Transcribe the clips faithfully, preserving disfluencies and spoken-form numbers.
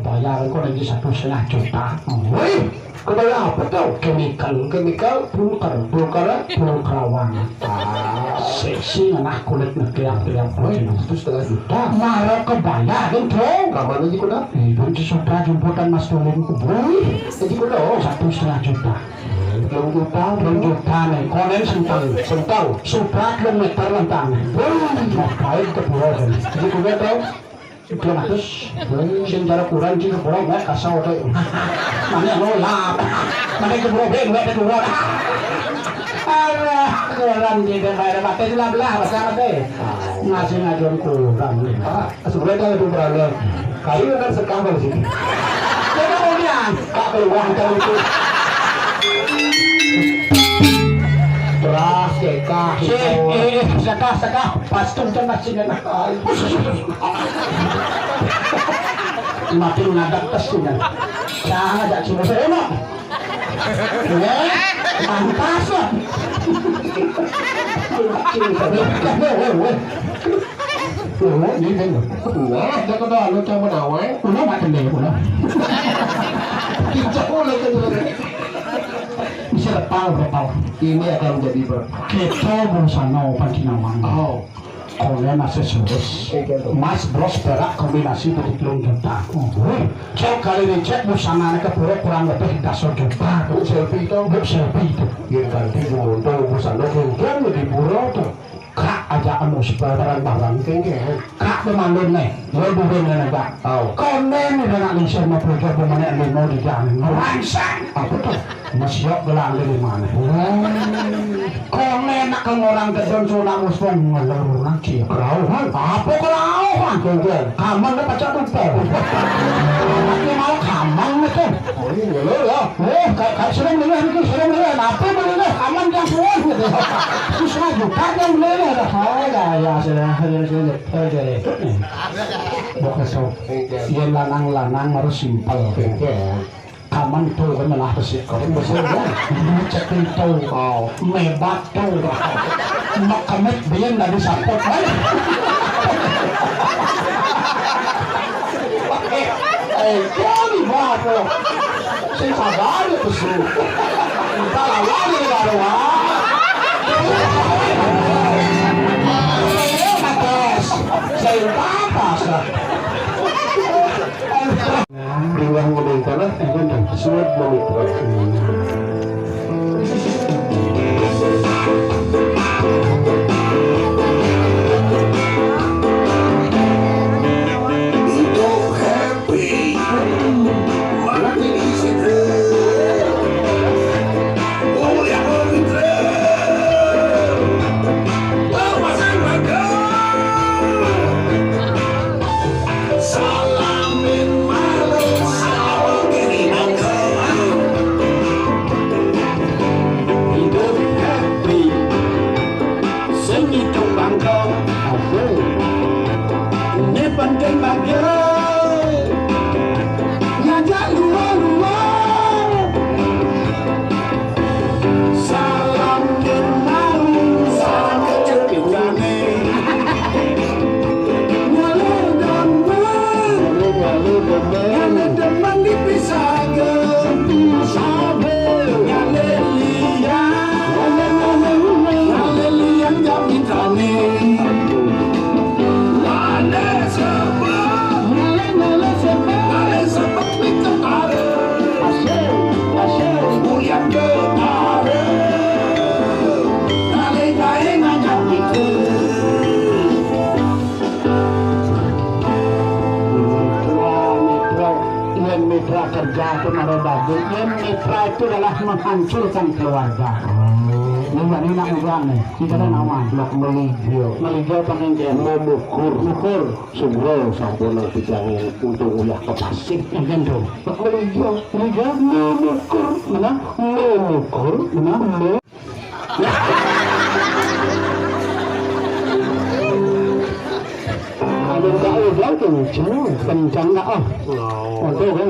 Bayar engko lagi satu setengah juta. Wih, kebayar apa tau? Chemical, chemical, pulker, pulker, pulkerawang. Ah, seksi ngenah kulit ngekiap-kiap. Wih, satu setengah juta. Mara kebayar kan, Bro? Kamar lagi kuda? Eh, Bro, si Sutra jemputan Mas Tulin ku, Bro. Lagi kuda? Satu setengah juta. Telung juta, telung juta nih. Konen sentang, sentang. Sutra kilometer lentang. Bro, ngapain ke pulau kan? Lagi kuda tau? Dua ratus. Sing cara kurang, sing kurang, nggak kasau tuh. Mana lo lap? Mana ke bro, nggak ada kurang. Alah, kurang di daerah mati, lah belah, pasang mati. Masih ngajuan kurang nih. Ah, sebenarnya kalau itu berani. Kayu kan sekam di sini. Coba kemudian, tak keluar dari itu. Beras, kekah, eh, eh, eh, sekah, sekah. Pas tuh, jangan sini. Makin ngadak tes ini. Salah jak sini saya mah. Ya, pantas lah. Weh, weh, weh. Weh, ini kan. Wah, dia kata anu cang menawai. Ulah makan deh, ulah. Tidak boleh kan. Bisa repal, repal. Ini akan menjadi ber- Kita bersama Opan Kinawang. Oh. Kolen aksesoris. Oke, tuh. Mas, bros, perak kombinasi dari telung juta. Wih, cek kali ini cek busananya ke pura kurang lebih dasa juta. Bu selfie itu. Bu selfie itu. Yang ganti semonto busana genggen di pura tuh. Kak aja anu sebarang barang genggen. Kak pemandun nih, lo duwe nih, Kak. Oh. Konen udah nak lingsir mau bocor pemenang limo di jalan. Ngerangsang. Apa tuh? Mesiok gelang di mana? Wah. Konen nak ke orang gedon sunang muspung ngelur nang cia kerauhan. Apa kerauhan? Genggen. Kaman dah pacak tumpel. Tapi malah kaman itu. Oh, iya, ngelur ya. Eh, ka-, ka-, sering beli itu, sering beli. Apa beli itu? Kaman yang kuat gitu. Terus lah bukan yang beli itu. Oh, ya, ya, sudah, sudah, sudah. Oke. Bok kesel. Genggen. Iya, lanang-lanang harus simpel. Genggen. Kaman tuh kan malah besi, kau kan besi ya. Cek itu. Oh. Mebat tuh. Mak kemit biyen dari sapot, eh. Eh, kau di bawah tuh. Sing sabar ya, besi. Entah lawan ya, baru, ah. Saya papas lah. Tinggal ngomong tanah, tinggal dan suat monitor. Salamin malu sawo kiri mangga. Hidup happy, sing ngitung bangka. Asik. Ini penting bahagia. Ngajak luar-luar. Salam kenal, salam kecepikane. Ngalih demen, ngalih demen dipisahke. Dipisahke. Ngalih liyan, ngalih liyan gak mitane. Ngalih sebab, ngalih sebab, ngalih sebab. Mitra, mitra, yen mitra kerja itu naruh daging, yen mitra itu adalah menghancurkan keluarga. Ini nak mudah nih, kita kan aman. Nak melijo. Melijo apa nih, Jen? Memukur. Mukur. Sumrol sampun nang bidang untuk uyah kepasih. Enten to. Melijo, melijo, memukur, menang, memukur, menang, me- Ada tak udah kencang, kencang tak ah. Untuk kan,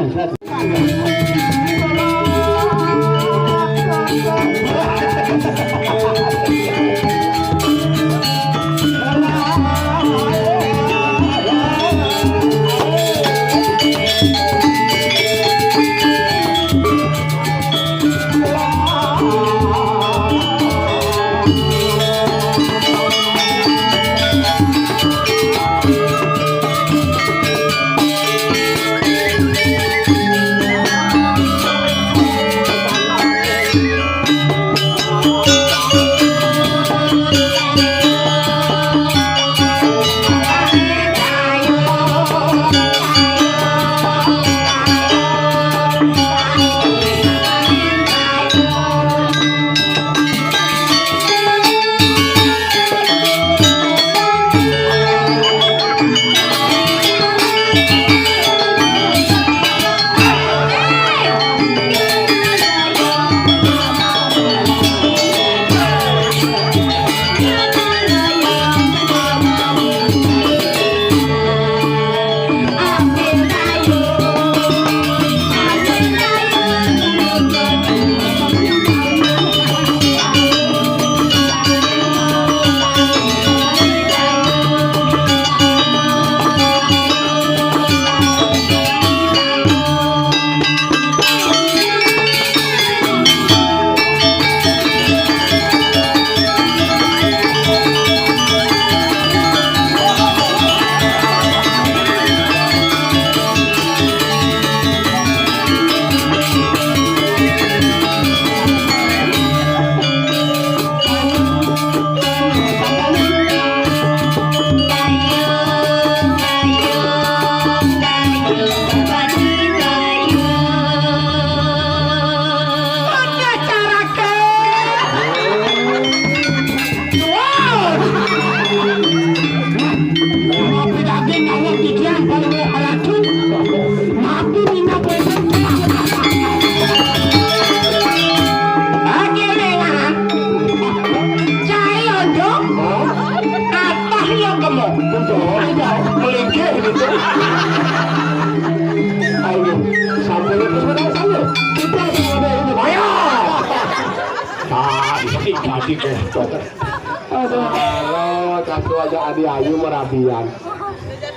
Aduh. Halo, satu aja Adi Ayu merabian.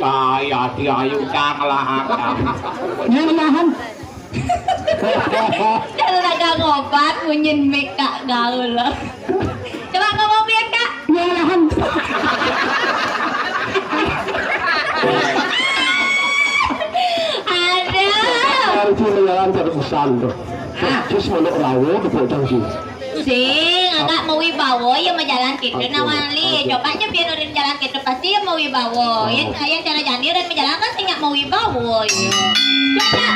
Ay, Adi Ayu cang lah. Yang lahan. Kalau lagi ngobat, munyin mic Kak gaul. Coba ngomong biar Kak. Yang lahan. Aduh. Harus menjalan terus pesan tuh. Terus menurut Rawo, tepuk tangan. Sing, agak mawibawa ya majalan kita nawang li. Coba aja biar orang jalan kita pasti ya mawibawa. Yang, yang cara jani orang majalan kan sing nggak mawibawa ya. Coba.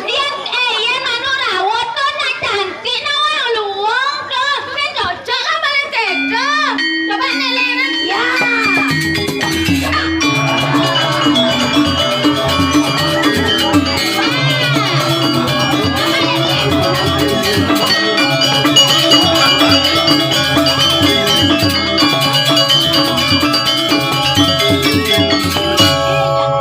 Yen, eh, yen manuk rawon to nak cantik nawang luwung to. Wis cocok lah paling cocok. Coba nek lenan. Ya.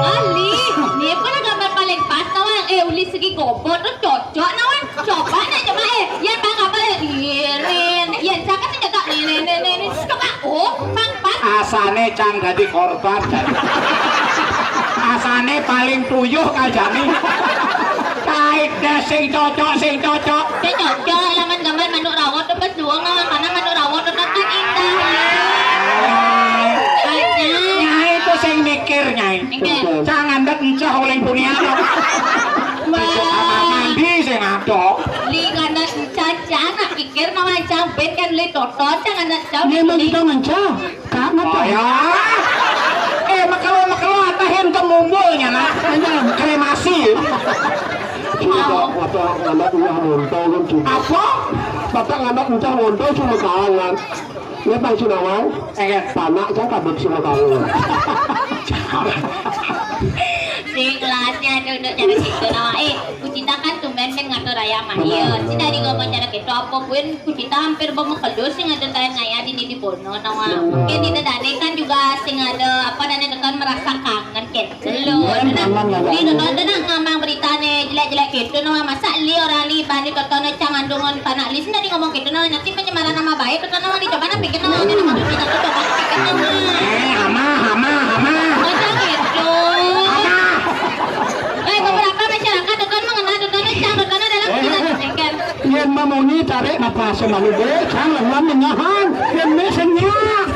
Ali, ni apa lah gambar paling pas nawang? Eh, uli segi gopo tu cocok nawang. Coba nak coba eh, yang bang apa eh? Irin, yang siapa sih cocok ni ni ni ni ni? Coba oh, bang pas. Asane cang dadi korban. Asane paling tuyuh kajane. Kaidah sing cocok, sing cocok. Sing cocok laman gambar manuk rawon tu pas dua ngawan mana manuk rawon tu kan indah. Nyai itu sing mikir, Nyai. Mikir. Cang andek encah oleh dunia. Wah. Kamar mandi sing ada. Li ngandek encah, cang nak pikir nama cang ben kan li toton, cang andek encah. Memang kita ngencah. Kak, ngapa? Oh, ya. Eh, makelo-makelo atahin ke mumbulnya, nak. Iya. Kremasi. Sudah, bapak nganak ulah monto kan cuma. Apa? Bapak nganak ulah monto cuma kawangan. Ya, Bang Sinawang. Eh. Panak saya kabut semua kawangan. Di kelasnya duduk cara situ nawang. Eh, Kucita kan tumben kan ngatur ayam ayo. Sing dari ngomong cara gitu apa pun Kucita hampir bemekelu sing ada tayang ngaya di di Bono nawang. Mungkin di dane kan juga sing ada apa dane tekan merasa kangen gitu. Lo, ini tekan tenang ngamang berita ne jelek-jelek gitu nawang. Masa li orang li bani tekan cang andungan panak li sing dari ngomong gitu nawang. Nanti pencemaran nama baik tekan nawang dicoba nak pikir nawang. Ini nama Kucita tuh coba pikir nawang. Eh, ama, ama, ama. Macam gitu. Ama. Eh, beberapa masyarakat tekan mengenal tekan cang tekan dalam kita pikir. Yen mamoni tarik napas semalu be, cang lemah mengahan. Yen me senyap.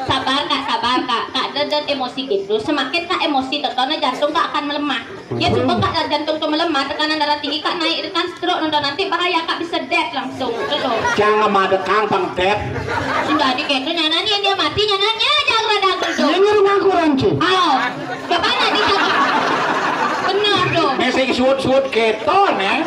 Sabar kak, sabar kak. Kak Deden emosi gitu. Semakin kak emosi, tekan jantung kak akan melemah. Ya coba kak jantung tuh melemah, tekanan darah tinggi kak naik, tekan stroke nonton nanti bahaya kak bisa dead langsung. Tuh. Jangan madekang bang dead. Sudah di gitu nyanyi dia mati nyanyi jangan rada gitu. Ini rumah kurang sih. Ayo. Coba nak dijaga. Benar tuh. Mesing suut-suut keton ya.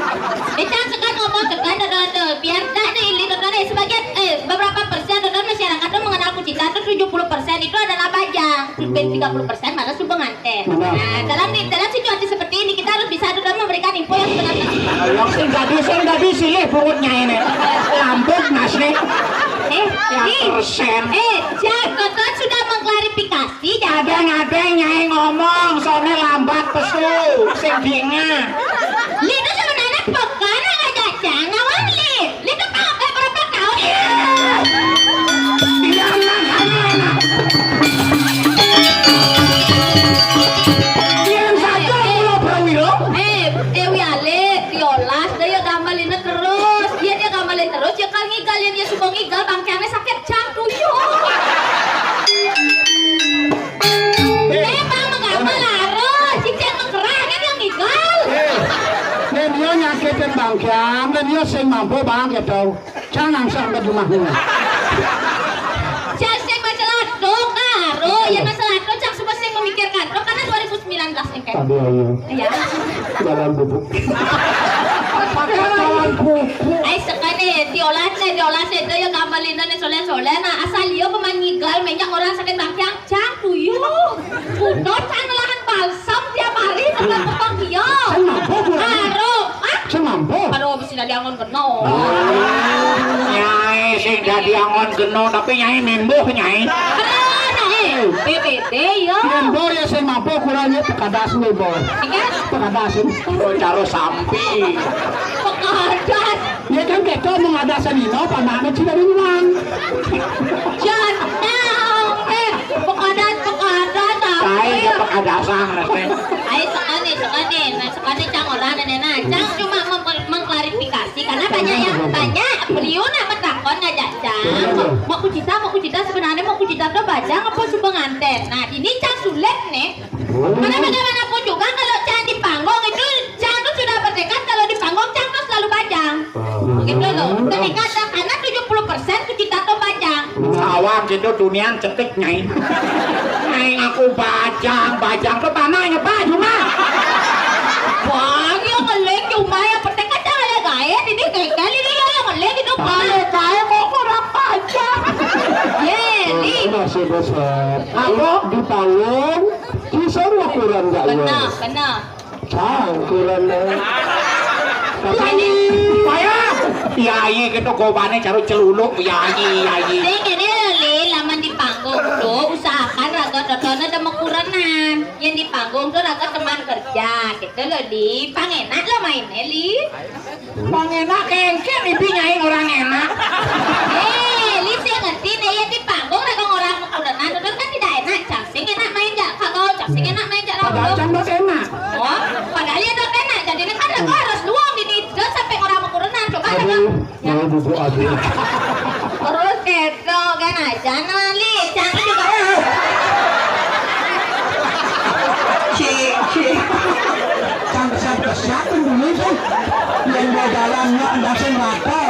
Kita sekarang ngomong tekan ada ada. Biar tak ada ini tekan ada sebagian eh beberapa persen tekan masyarakat tuh mengenal Kucita tuh tujuh puluh persen itu adalah bajang. Sampai tiga puluh persen malah suka nganten. Nah, dalam dalam situasi seperti ini kita harus bisa tekan memberikan info yang sebenarnya. Yang sing tadi sing tadi silih pungutnya ini. Lambut nasne. Eh, ya persen. Eh, Jack, tekan sudah mengklarifikasi. Adeng-adeng nyai ngomong, soalnya lambat pesu, sing dingah. Lino sebenarnya pekan aja cang nawang li. Lino pakai berapa tahun? Iya, anak, anak, anak. Yang satu pulau Prawiro. Eh, eh, wiale, diolas, dia gambar Lino terus. Dia dia gambar Lino terus, dia kalau ngigal, dia suka ngigal, bangkiannya sakit. Cang tuyuh. Eh, Bang, mengapa laro? Cicing mengkerah, kan yang ngigal. Eh, nen yo nyakitin bangkiang, nen yo sing mampu bang gitu. Jangan sampai rumahmu. Cang sing masalah dong, karo. Ya masalah dong, cang semua sing memikirkan. Dong, karena dua ribu sembilan belas engke. Aduh, ayo. Iya. Jalan bubuk. Pakai jalan bubuk. Ai sekane diolah se diolah se to ya gambar Lino ne soleh-soleh nah asal yo pemain ngigal minyak orang sakit bangkiang cang tuyuh. Udah cang lahan balsam tiap hari tekan petang yo. Sing mampu, Bu. Aro, ah? Sing mampu. Aro besi dan Angon kena. Nyai sing dadi angon kena, tapi nyai mimbuh, nyai. Aduh, nah, eh, B P T ya. Mimbuh ya sing mampu kurangnya pekadas mimbuh. Iya. Pekadas ini. Oh, cara sampi. Pekadas. Ya kan kita mau ada senino, panaknya tidak diulang. Jangan. Eh, pekadas, pekadas, apa Kain ya? Pekadasan, rasanya. Ayo, sekali, sekali. Nah, sekali cang orang nenek. Nah, cang cuma mem- mengklarifikasi karena banyak yang banyak beliau nak takon ngajak cang. Mau kucita, mau kucita sebenarnya mau kucita tuh bajang apa suba nganten. Nah, ini cang sulit nih. Karena bagaimanapun juga kalau cang di panggung itu cang tuh sudah bertekad kalau di panggung cang tuh selalu bajang. Gitu loh. Ketika ada karena tujuh puluh persen kucita tuh bajang. Sawang gitu dunian cetik nyai. Nyai ngaku bajang, bajang tuh tanahnya Pak Juma. Wah, dia ngeling cuma ya petek aja ngeling gaet ini gagal ini ya yang ngeling itu Pak. Gaet, gaet kok kurang bajang. Ye, ini. Masih besar. Apa? Di panggung, kisah ukuran gak Benar, benar. Cangkuran deh. Tapi ini payah. Yai gitu gobane caro celuluk yai, yai. Sing kene lho, Li, lamun di panggung tuh usahakan raga totone demek kurenan. Yen di panggung tuh raga teman kerja, gitu loh, Li. Pangenak lo mainnya, Li. Pangenak kengkek ibi nyai orang enak. Eh, Li sing ngerti nih, yen di panggung raga orang kurenan, tuh kan tidak enak, Cang. Sing enak main jak kagau, Cang. Sing enak main jak Padahal raga. Cang dot enak. Oh, padahal ya dot enak. Jadi ini kan raga harus luang ini, terus sampai orang kurenan. Coba raga. Aduh, mau bubuk aduh. Terus gitu kan aja, nah, Li, Cang juga. Cik, cik. Cang siapa, siapa dulu tuh? Yang mau jalan, nggak, nggak sih, rata.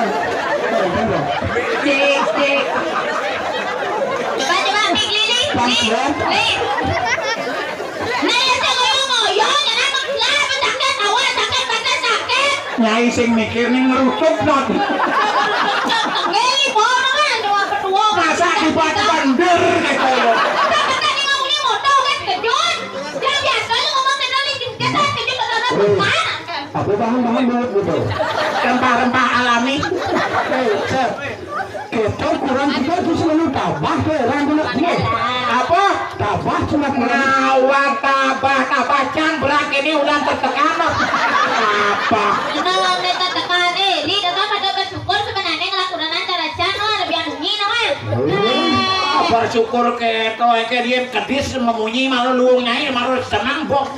Cik, cik. Coba, coba, Li, Li, Li. Li, Li. Nah, ya, sing ngoyo-ngoyo, ya, lah, lah, sakit, awak sakit, badan sakit. Nyai sing mikir ning ngerutuk, Not. Ngeli, bono kan, dua kedua. Masa dibuat bandir gitu. Kita ning ngomongin motor kan, kejut. Yang biasa lu ngomong kenal di kita, kejut, kenal, Eh, apa bahan-bahan dulu gitu? Rempah-rempah alami. Eh, Sep. Kita kurang juga tuh selalu tabah tuh orang dulu. Apa? Tabah cuma kurang. Ngawat tabah, tabah cang berak ini udah tertekan. Apa? Ini wong tertekan, eh, ini kita pada bersyukur sebenarnya ngelakukan acara cang, oh, lebih anu ini, nah. Bersyukur ke to, ke dia kedis memunyi malu luung nyai malu senang bok.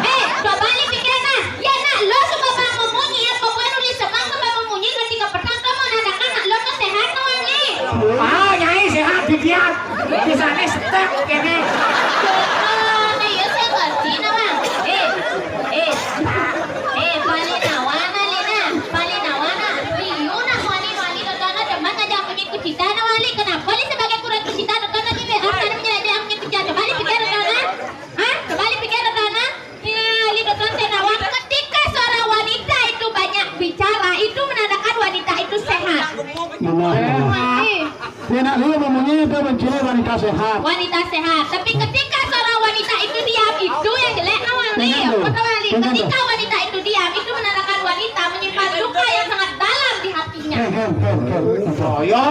Eh, coba dipikir nah. Ya nak, lo suka memunyi apa gua nulis senang ke memunyi ketika petang ke menandakan nak lo tuh sehat tuh, Wang, nih. Ah, nyai sehat di dia. Bisa nih step kene. Oh, nah, ya saya ngerti nah, Wang. Eh, eh, eh, Palinawana, Lina. Palinawana. Liu nak wani-wani totona demen aja punya kucita nah, Wali. Kenapa Li sebagai kurang kucita totona di W A sana menyerah dia punya kucita? Coba Li pikir totona. Hah? Coba Li pikir totona. Ya, Li totona saya nah, Wang. Ketika seorang wanita itu banyak bicara, itu menandakan wanita itu sehat. Benar. Eh. Dia nak lihat memunyi dia mencari wanita sehat. Wanita sehat. Tapi ketika seorang wanita itu diam, itu yang jelek, nah, Wang Li. Benar, betul. Betul, Wang Li. Benar, betul. Ketika wanita itu diam, itu menandakan wanita menyimpan luka yang sangat dalam di hatinya. Ken, ken, ken, ken. Oh, ya.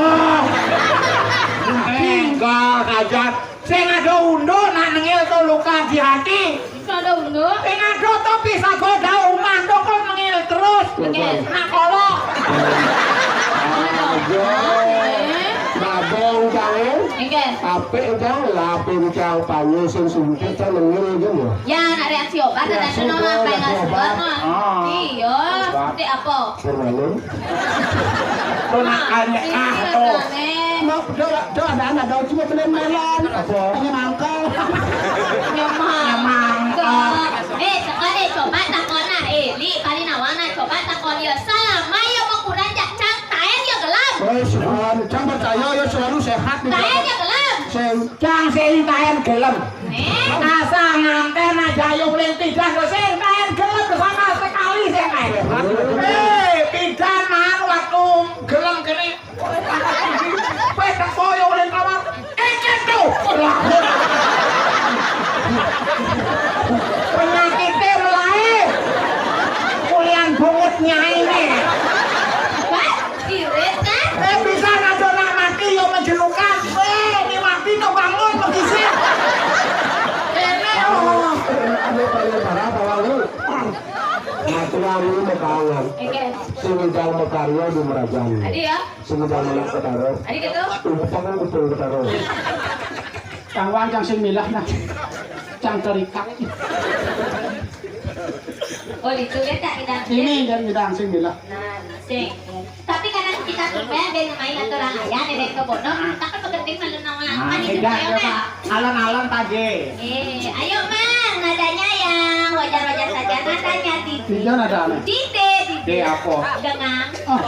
Enggak, hajat. Sing ada unduk nak nengil to luka di hati. Sing ada unduk. Sing ada to bisa goda uman to kok nengil terus. Oke. Nak kolo. Aduh. Babong cang. Oke. Apik cang, lapin cang, panyu sing suntik cang nengil gitu. Ya, nak reaksi obat ada tuh nama apa yang nggak suka, no? Oh. Iya, seperti apa? Formalin. Ponakannya ah to. Mau do do ada anak do cuma beli melon. Apa? Ini mangkal. Nyemang. Nyemang. Eh, sekali coba takona. Eh, Li, kali nawana coba takon ya. Selama ya mau kurang jak cang taen ya gelem. Wes, cang percaya ya selalu sehat nih. Taen ya gelem. Sing cang sing taen gelem. Eh? Asa nganten aja yo ulin pidan to sing kaen gelem sama sekali sing kaen. Eh, pidan man waktu gelem kene. Kowe teko yo ulin kamar. Iki to. Penyakite mulai. Kulian bungut Kami makangan. Oke. Sing ngidang makarya di Merajani. Adi ya? Sing ngidang manak Betara. Adi gitu? Umpang umpang Betara. Cang wancang sing milah nah. Cang terikat. Oh, itu ya tak ngidang. Ini dan ngidang sing milah. Nah, sing. Tapi kadang kita tuh pengen main aturan aja, ada yang ke Bono, kita kan bekerja malu nawa. Ah, kan itu tidak, ya, Pak. Alon-alon tadi. Eh, ayo, Mang, nadanya yang wajar-wajar saja, nadanya di Tidak ada. Di D, di D. D apa? Genang. Ah.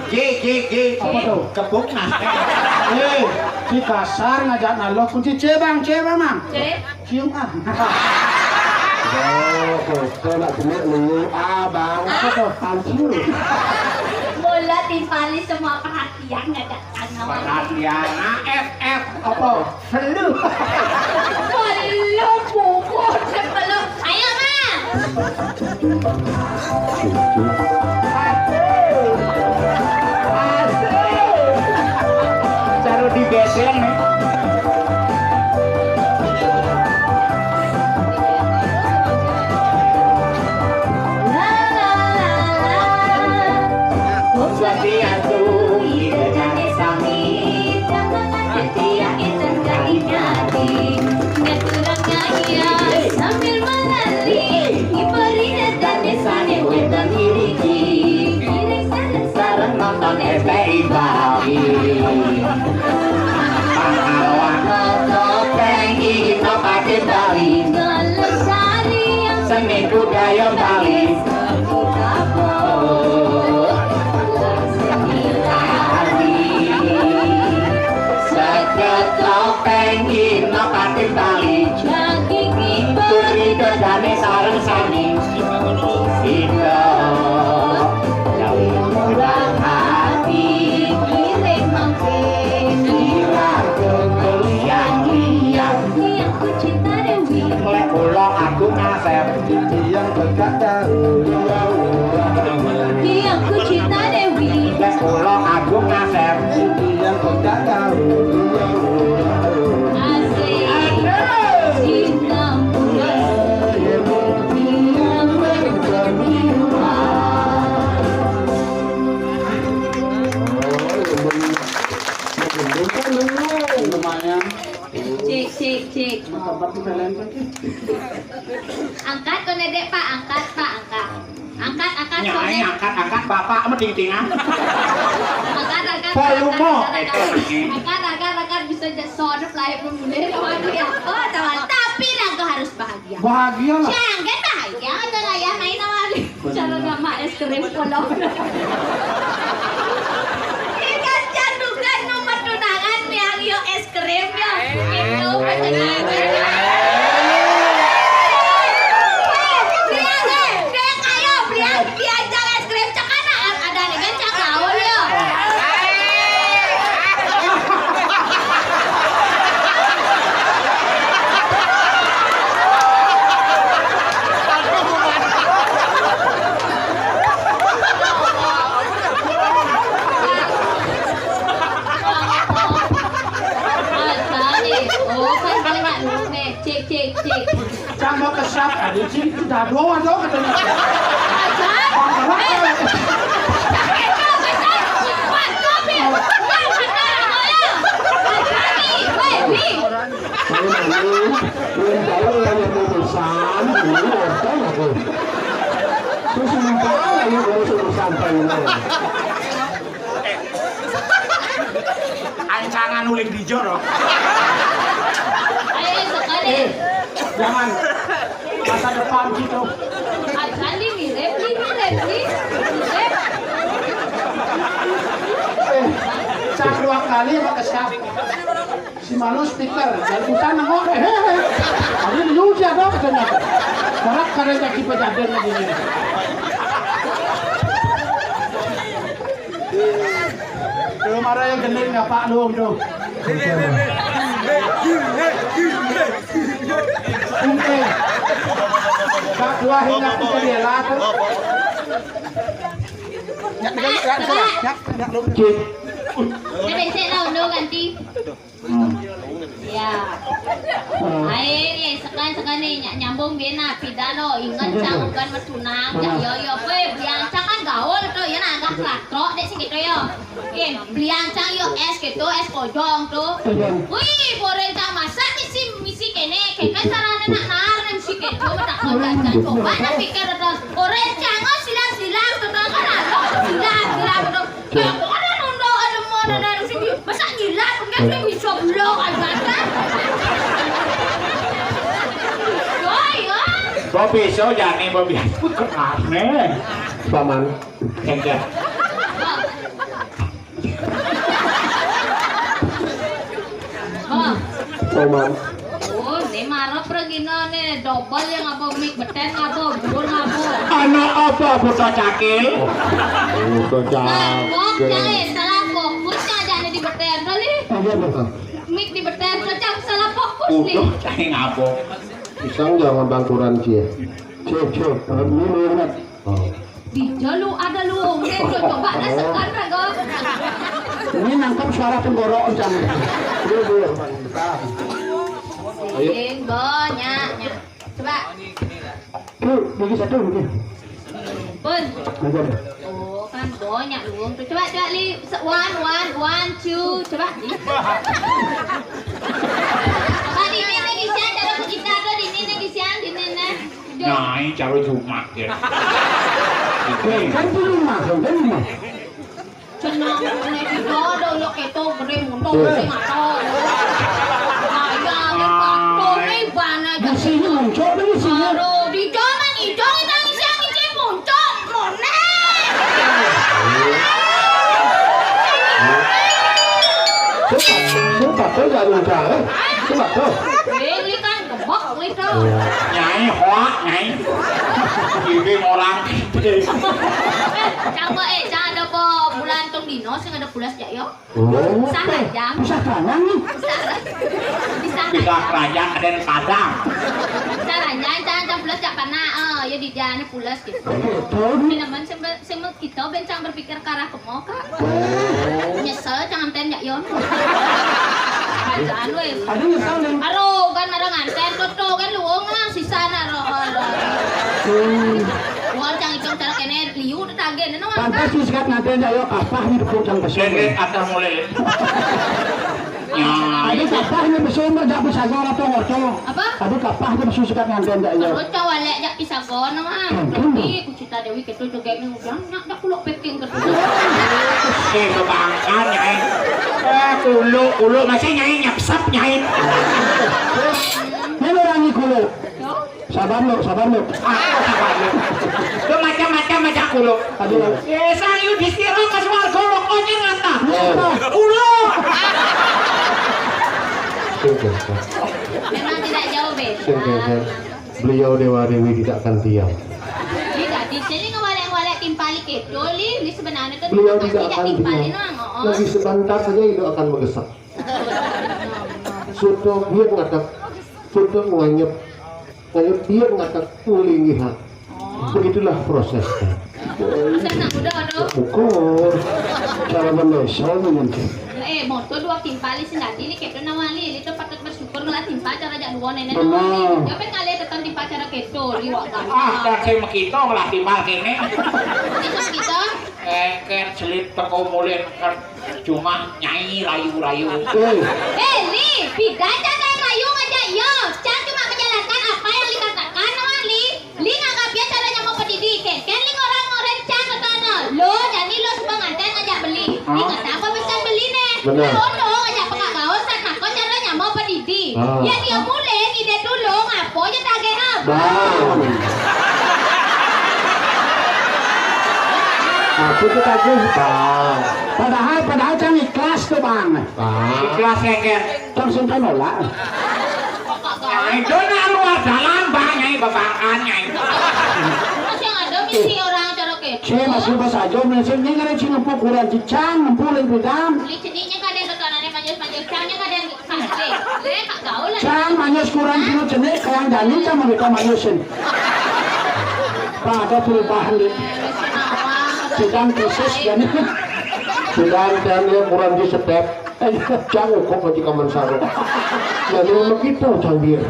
G, G, G. Apa tuh? Kebuk nah. Eh, si kasar ngajak nalo kunci cebang, cebang, Mang. C. Cium ah. Oh, foto nak kena liu abang. Apa tuh? Hancur. Bola timpali semua perhatian, nggak ada tanggapan. Perhatian, A F F. Apa? Flu. Flu, puput, flu. Ayo, Mang. Asik. Asik. Cara di beseng nih. Sambil melali, ibari dan desane wetan iriki. Sareng nonton F P I Bali. Pahlawan topeng Ino Pati Bali. Lestari yang seni budaya Bali. Seketok topeng Ino Pati Bali. Turi dedane sareng sami. Sida jauh murah hati. Kirim mangke. Sira kembali yang liang. Yang ku cinta Dewi. Lek kula aku ngasep. Yang tegak tahu. Yang ku cinta Dewi. Lek kula aku ngasep. Yang tegak tahu. Asik. Cinta. Lumayan. Cek, cek, cek. Angkat tuh, Dedek, Pak. Angkat, Pak. Angkat. Angkat, angkat. Nyai angkat, angkat. Bapak sama ting-tingan. Angkat, angkat. Volume. Angkat, angkat, angkat. Angkat, angkat, angkat. Bisa jadi sodep lah, ya, belum boleh. Waduh, ya. Oh, teman. Tapi lagu harus bahagia. Bahagia lah. Jangan bahagia, ada raya main sama. Cara nama es krim pondok. Ikan jandukan nomor tunangan yang yo es krim yo. Itu. Beli aja, beli aja es krim cakana ada dengan cakau yo. Cek, cek, cek. Cang mau kesap, ada cing, tidak doang, doang katanya. Bang, kenapa? Saya malu, belum tahu yang urusan, ini urusan aku. Terus lupa lagi urus urusan apa ini. Ancangan uling di jero. Ayo, sekali. Eh, jangan. Masa depan gitu. Acan di mirip, di mirip, di mirip. Eh, cak dua kali pakai siap. Si malu speaker, dan kita nengok, eh, eh, eh. Ini lu siapa katanya? Barat karena kita jaden lagi ini. Belum ada yang genit nggak Pak Luhung tuh. Oke. Kak dua hingga tiga dia lah tuh. Nyak, nyak, nyak, nyak, nyak, nyak, lu. Dia becek lah, udah ganti. Hmm. Ya. Hmm. Air, ya, sekan, Kan ni, nyak nyambung bena pidan, oh, inget cang ugan metunang, cang yo, yo, kowe, belian cang kan gaul to, ya, nah, agak kelatrok dek sing gitu, yo. Oke, belian cang yo es gitu, es kojong to. Wih, boren cang masak misi, misi kene, kene sarane nak nar, misi gitu, tak kau jajan, coba nak pikir terus. Boren cang, oh, silang-silang, to, kan, ado, silang-silang, to. Ya, kok ada nunduk, ada mau, ada, ada sing, masa nyilap, kan, sing bisa blok, aja, kan? Yo, yo. Kok bisa jane, kok bisa? Wih, kenal, nih. Paman. Enggak. Oh. Paman. Oh, ni marep regina ni, double yang apa, mik beten ngapa, bubur ngapa? Anak apa, bocah cakil? Oh, bocah Lah, kok cakil. Jangan salah fokus aja ni di beten kali. Iya, betul. Mik di beten, cocok salah fokus ni. Udah, cai ngapa? Pisang jangan bangkuran, Cie. Cek, cek. Kalau ini, ini, ini. Oh. Di jalo ada luung, deh, coba rasakan, Rago. Ini nangkep suara tenggorok, Cang. Iya, iya. Ayo. Sing, banyak, nyak. Coba. Tuh, bagi satu, bagi. Pun. Aja deh. Oh, kan banyak luung tuh. Coba, coba, Li. Se-, one, one, one, two. Coba, Li. Coba, di sini, di sini, cara kita tuh, di sini, di sini, di sini. Nyai cara Jumat ya. Eh, kan di rumah, kan di rumah. Senang, nek kita ada, ya, kita gede muntung, sing atau. Nah, iya, kita tuh, nih, ban aja. Di sini muncul, di sini. Aduh, di zaman itu, kita ngisi, ngisi muncul, monek. Sumpah, sumpah, tuh, gak ada, eh. Sumpah, tuh. Ini kan gebek, gitu. Nyai, hoak, nyai. Ini orang. Eh, cang, eh, cang ada po bulan tong dino, sing ada pulas, cak, yo. Oh. Saranjang. Bisa kerajaan nih. Bisa. Bisa. Bisa kerajaan, ada yang Padang. Saranjang, jangan, jangan pulas, cak, karena, eh, ya di jalan pulas gitu. Betul. Ini namanya sambil, sambil kita bencang berpikir ke arah kemo, Kak. Oh. Nyesel, jangan ten, ya, Yon. Kerajaan, weh. Ada nyesel, nih. Aduh, kan ada nganten, tuh, tuh, kan luung lah, sisa, nah, roh, roh. Hmm. Wah, cang itu cara kene, liu, Pantes wis sikat nganten, ya, kapah ni tepuk jang besuk. Dek, dek, atah mulai. Ya. Adi kapah ni besuk, jak pisagor atau ngocok. Apa? Adi kapah ni besuk sikat nganten, ya. Terus cawalek jak pisagor, nah, Mang. Tapi kucita Dewi ketu joget ni udah, nak dak kuluk packing ketu. Eh, kebangetan, Nyai. Eh, kuluk, kuluk, masih Nyai nyepsep, Nyai. Ini orang ni kuluk. Yo. Sabar, Luk, sabar, Luk. Ah, sabar, Luk. Lu macam-macam aja, Luk. Aduh. Eh, Sang Yudhistira ke swarga, pokoknya ngata. Iya. Ulo. Sing, sing, sing. Memang tidak jauh beda. Sing, sing, sing. Beliau Dewa Dewi tidak akan diam. Tidak, di sini ngewalek-ngewalek timpali kedo, Li. Ini sebenarnya kan Beliau tidak akan diam. Timpali nang, oh. Lagi sebentar saja itu akan menggesak. Sudah dia ngatak, sudah nganyep, nganyep dia ngatak ngulingi hak. Oh. Begitulah prosesnya. Saya nak udah, aduh. Ukur. Cara menesa mungkin. Eh, motor dua timpali sendiri ni, kedo nawali, itu patut bersyukur ngelah timpal cara jak dua nenek. Benar. Dia pengen kali tekan timpal cara kedo, liwat kan. Ah, kan saya menghitung lah timpal kene. Itu kita. Eh, kan selit teko mulai kan. Cuma Nyai rayu-rayu. Eh. Eh, Li, beda cang rayu ngajak yo. Cang cuma menjalankan apa yang Li katakan, Wan, Li. Li nganggap ya cara nyamuk pedidi. Ken, ken Li ngorang-ngoreng cang ke sana. Lo, jadi lo semua nganten ngajak beli. Li kata apa pesan beli ne? Benar. Lo, lo ngajak pengak gaul, saat nakon cara nyamuk pedidi. Ah. Ya dia mulai ngide dulu, ngapo aja tagih, ha? Bang. Aku tuh tagih, Bang. Padahal, padahal cang ikhlas tuh, Bang. Bang. Ikhlas, Ken. Cang sampai nolak. Nah, itu nak luar dalam, Bang, Nyai, babangkan, Nyai. Terus yang ada misi orang cara kedo. Saya masih bahasa aja, mesti ini kan cing empuk kurang cicang, empuk lagi bidang. Beli cediknya kadang ke kanan, manyus-manyus, cangnya kadang Cang manyus kurang kilo jenik, kayang jani cang mangita manyusin. Pada perubahan, Dik. Sedang krisis, jani. Sedang, jani kurang di step. Eh, cang kok lagi kaman sarung. Jadi begitu, cang dia.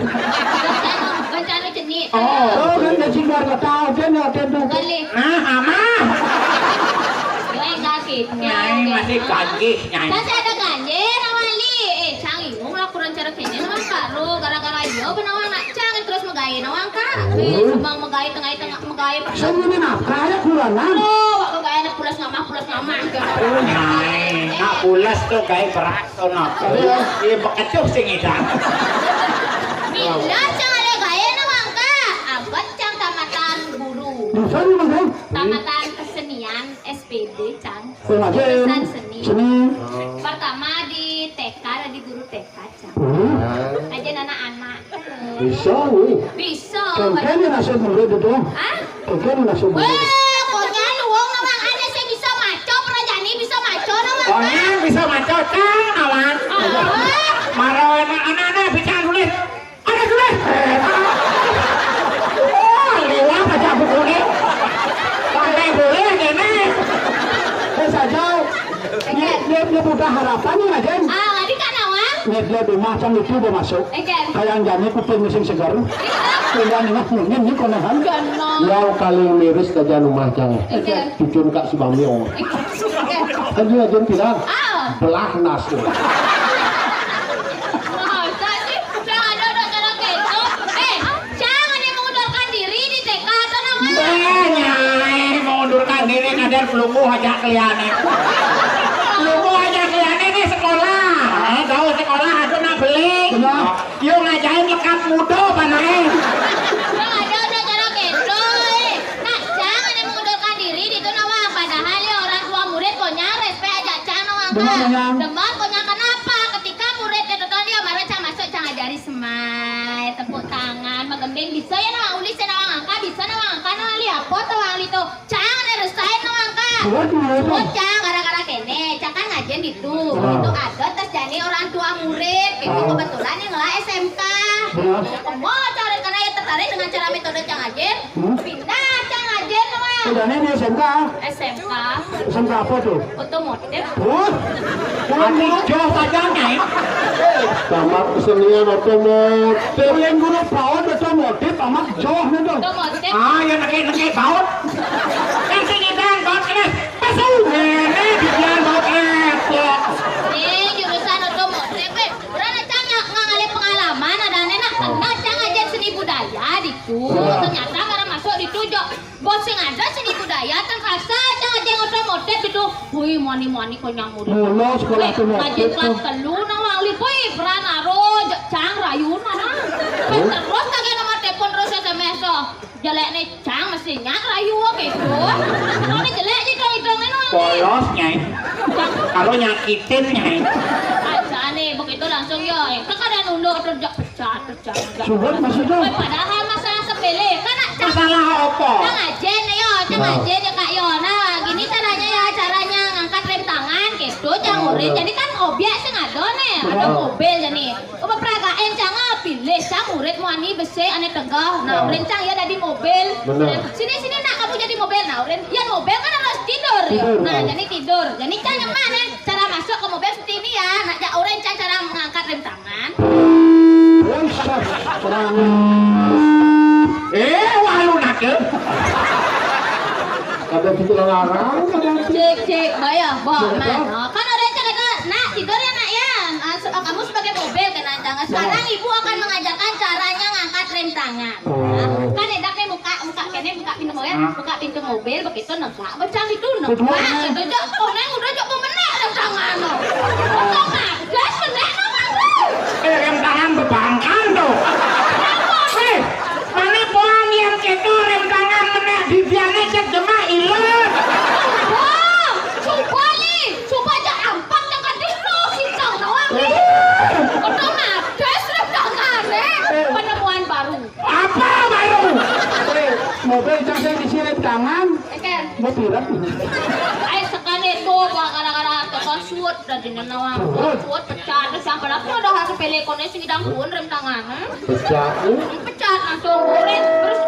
Anggih, Nyai. Masih ada ganjil, Nawang Li. Eh, Cang, ingung lah kurang cara kene, Nawang, karo gara-gara iya, benawang nak Cang terus megai, Nawang, Kak. Eh, sembang megai, tengah-tengah megai. Saya ini nafkah ya, kurang, Nang. Loh, wak megai anak pulas ngamah, pulas ngamah. Nyai, nak pulas tuh gawe berat tuh, nak. Iya. Iya, bekecuh sing idang. Bila Cang ada gawe, Nawang, Kak. Abot Cang tamatan guru. Bisa nih, Mas, ya? Tamatan kesenian, S P D, Cang. Kurang aja, Jurusan seni. Seni. Pertama di T K, di guru T K, Cang. Hmm. Aja anak-anak. Bisa, wih. Bisa. Kengken ya nasib murid itu. Hah? Kengken ya nasib murid. Weh, konyol wong, Nawang, ada sing bisa maco, perajani bisa maco, Nawang. Konyol bisa maco, Cang, Nawang. Ah. Maro anak-anak bisa nulis. Ada tulis. Oh, liwat aja bukunya. Sampai boleh kene. Wis aja. Ini, ini, ini buka harapan nih, Raden. Ah, tadi kan, Nawang? Ini dia di rumah, Cang, itu udah masuk. Oke. Kayak jani kuping sing seger. Tinggal nengah mungkin ini konehan. Ganong. Ya, kali miris aja rumah, Cang. Oke. Cucun Kak Subamio. Oke. Kan dia aja bilang, ah, belah nas. Masa sih? Cang ada, ada cara gitu. Eh, Cang ada mengundurkan diri di T K atau nama? Bah, Nyai, mengundurkan diri, kadang pelungguh aja keliane. Pelungguh aja keliane nih sekolah. Eh, jauh sekolah, aduh, nak beli. Iya. Yo ngajain lekap muda, panae. Cang ada, ada cara gitu. Eh, nak Cang ada mengundurkan diri di itu, Nawang. Padahal ya orang tua murid punya respect aja Cang, Nawang, Kak. Benar, Nawang. Demen punya kenapa? Ketika murid itu tadi yang marah Cang masuk, Cang ajari semai, tepuk tangan, magembing. Bisa ya, Nawang, uli sih, Nawang, angka, bisa, Nawang, angka, Nawang, li apa tuh, Nawang, li tuh? Cang, ada resign, Nawang, angka. Buat, buat. Oh, Cang, gara-gara kene, Cang kan ngajen di itu. Nah. Itu ada tes jani orang tua murid, itu, hmm, kebetulan yang ngelah S M K. Benar. Semua cara karena ya tertarik dengan cara metode Cang ngajen. Hmm? Pindah Cang ngajen, Nawang. Pindahnye di S M K? S M K. S M K apa tuh? Otomotif. Wah. Adik joh saja, Nyai. Tamat kesenian otomotif. Yang guru PAUD otomotif, amat joh nih tuh. Otomotif. Ah, yang nengke-nengke baut. Kan sing ngidang baut keras. Pesu. Ngene dibilang baut keras. Eh, jurusan otomotif, eh. Ora Cang nggak ngalih pengalaman, ada anak, nah, Cang ngajen seni budaya di itu. Iya. Ternyata karena masuk di itu, jo. Bos sing ada seni budaya, terpaksa Cang ngajen otomotif itu. Wih, mani-mani kok nyang murid. Mula sekolah otomotif ngajen kelas tuh. Telu, Nawang, li, wih, peran aro, jo, Cang rayu, Nawang. Hah? Terus kagak nomor telepon terus S M S tuh. Jelek nih, Cang, mesti nyak rayu gitu. Kalau jelek aja dong, itu, Nawang. Polos, Nyai. Kalau nyakitin, Nyai. Aja nih, begitu langsung, yo. Itu kan ada nunduk terus, jo, pecah, pecah. Sulit maksudnya? Weh, padahal masalah sepele. Kan nak Cang, masalah apa? Cang ngajen, yo, Cang ngajen ya, Kak, yo. Nah, gini caranya ya, caranya ngangkat rem tangan gitu, Cang murid. Jadi kan objek sing ada nih, ada mobil jadi. Apa peragakan Cang, ah, pilih Cang murid muani besik ane tegah. Nah, urin Cang ya jadi mobil. Bener. Sini, sini, nak, kamu jadi mobil. Nah, urin ya mobil kan harus tidur. Tidur, nah, jadi tidur. Jadi Cang yang mana? Cara masuk ke mobil seperti ini ya. Nak, ya, urin Cang cara mengangkat rem tangan. Wes, terang. Eh, walu nake. Ada pikiran larang, ada. Cek, cek, bayar, Bang. Nah, kan ada cerita, nak, tidur ya, nak, ya. Ah, se-, ah, kamu sebagai mobil, kena tangan. Sekarang ibu akan mengajarkan caranya ngangkat rem tangan. Oh. Kan enak nih, buka, buka kene, buka pintu mobil, buka pintu mobil, begitu negak, becang itu negak. Kedua, gitu, Cak. Oh, neng udah, Cak, pemenek rem tangan, no. Otomatis menek, no, Bang. Eh, rem tangan bebangkan, tuh. Eh, mana poang yang keto rem tangan menek di biane cek jemak ilang. Wah, coba nih, coba aja ampak dengan dino sintang doang nih. Otomatis rem tangan, eh. Penemuan baru. Apa baru? Eh, mobil cang saya disirit tangan. Eken. Mau pirep. Ai sekane to, Pak, gara-gara tukang suut dan dengan nawang. Suut. Suut pecah, terus yang padahal tuh ada hasil pelekone sing idang pun rem tangan, hmm? Pecah, eh? Pecah langsung, terus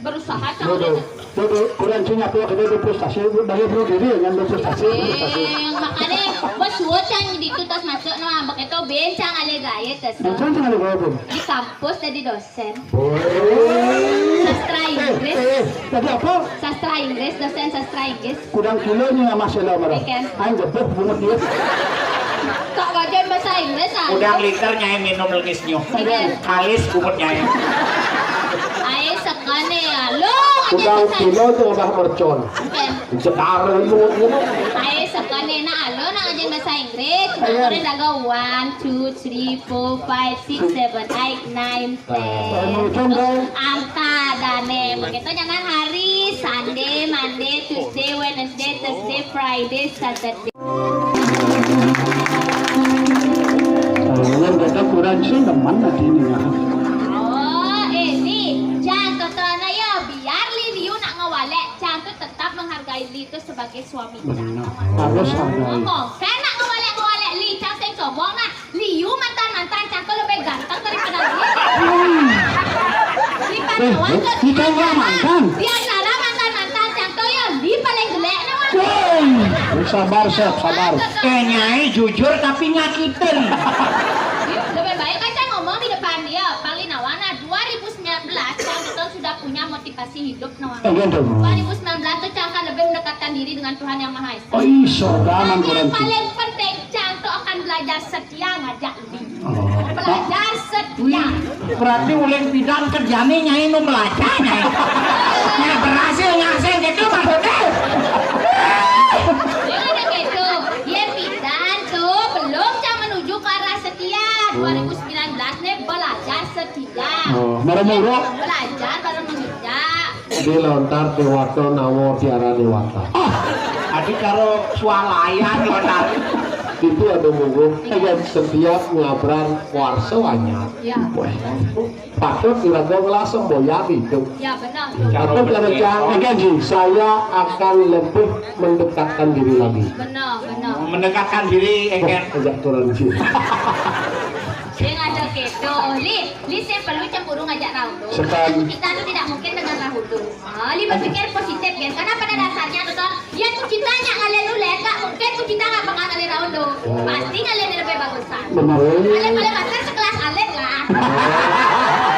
berusaha cang. Bodoh. Jadi, kurang cing apa kita di frustasi, dari bunuh diri, yang berfrustasi, frustasi. Eh, makanya, bos, suat cang di itu tas masuk, no, ambek itu bencang ale gaya tas. Bencang cang ale gaya, Bun. Di kampus jadi dosen. Boleh. Sastra ini. Eh, Inggris. Eh, tadi apa? Sastra Inggris, dosen sastra Inggris. Kudang kilo ni sama sela marah. Ikan. Aing gebuk bungut dia. Kok bagian bahasa Inggris, ah? Kudang liter nyai minum lengisnya. Ikan. Kalis bungut nyai. Aing sekane ya. Lo aja. Kudang bahasa kilo tu abah mercon. Ikan. Jedar bungut dia. Aing sekane na lo na aja bahasa Inggris. Cuma orang dago one, two, three, four, five, six, seven, eight, nine, ten. Angka dane. Begitu nyanan hari Sunday, Monday, Tuesday, Wednesday, Thursday, Friday, Saturday. Kalau datang kurang sih teman nanti ini ya. Oh, ini jangan tonton ya, biar Li Liu nak ngawalek, jangan tetap menghargai Li itu sebagai suami. Benar. Harus ada. Ngomong, kan nak ngawalek-ngawalek Li, cang sing sombong nah. Liu mantan-mantan cang tuh lebih ganteng daripada Li. Di Panawan tuh kita nggak mantan. Di antara mantan-mantan cang tuh ya Li paling jelek nah. Woi, sabar, Sep, sabar. Eh, Nyai jujur tapi nyakitin. Lebih baik kan cang ngomong di depan dia. Paling awana dua ribu sembilan belas cang tuh sudah punya motivasi hidup nah. Eh, gitu. Dua ribu sembilan belas tuh cang kan lebih mendekatkan diri dengan Tuhan Yang Maha Esa. Oh, iya, surga. Yang paling penting cang tuh akan belajar setia ngajak Li. Oh. Belajar setia. Berarti uleng pidan kerjane nyai nu belajar nyai. Nyai berhasil ngasih gitu maksudnya. Dia ada gitu. Dia pidan tuh belum cang menuju ke arah setia. Dua ribu sembilan belas nih belajar setia. Oh, marah-marah. Belajar bareng menginjak. Di lontar dewata nawa tiara dewata. Ah, adi karo swalayan lontar. Itu ada mungguh. Iya. Yang setiap ngabran warsa anyar. Iya. Wah, patut iraga ngelasem boyar itu. Ya, benar. Patut iraga jangan janji, saya akan lebih mendekatkan diri lagi. Benar, benar. Mendekatkan diri, engken. Ajak turun sih. Dia ngajak gitu. Li, Li, saya perlu cemburu ngajak Raul. Sekarang. Kita tuh tidak mungkin dengan Raul. Oh, Li berpikir positif kan? Karena pada dasarnya tuh, toh, dia tuh cintanya ngalian dulu, nggak mungkin tuh cinta nggak bakal ngalian Raul. Oh. Pasti ngalian yang lebih bagusan. Benar. Ngalian paling banter sekelas Alek lah.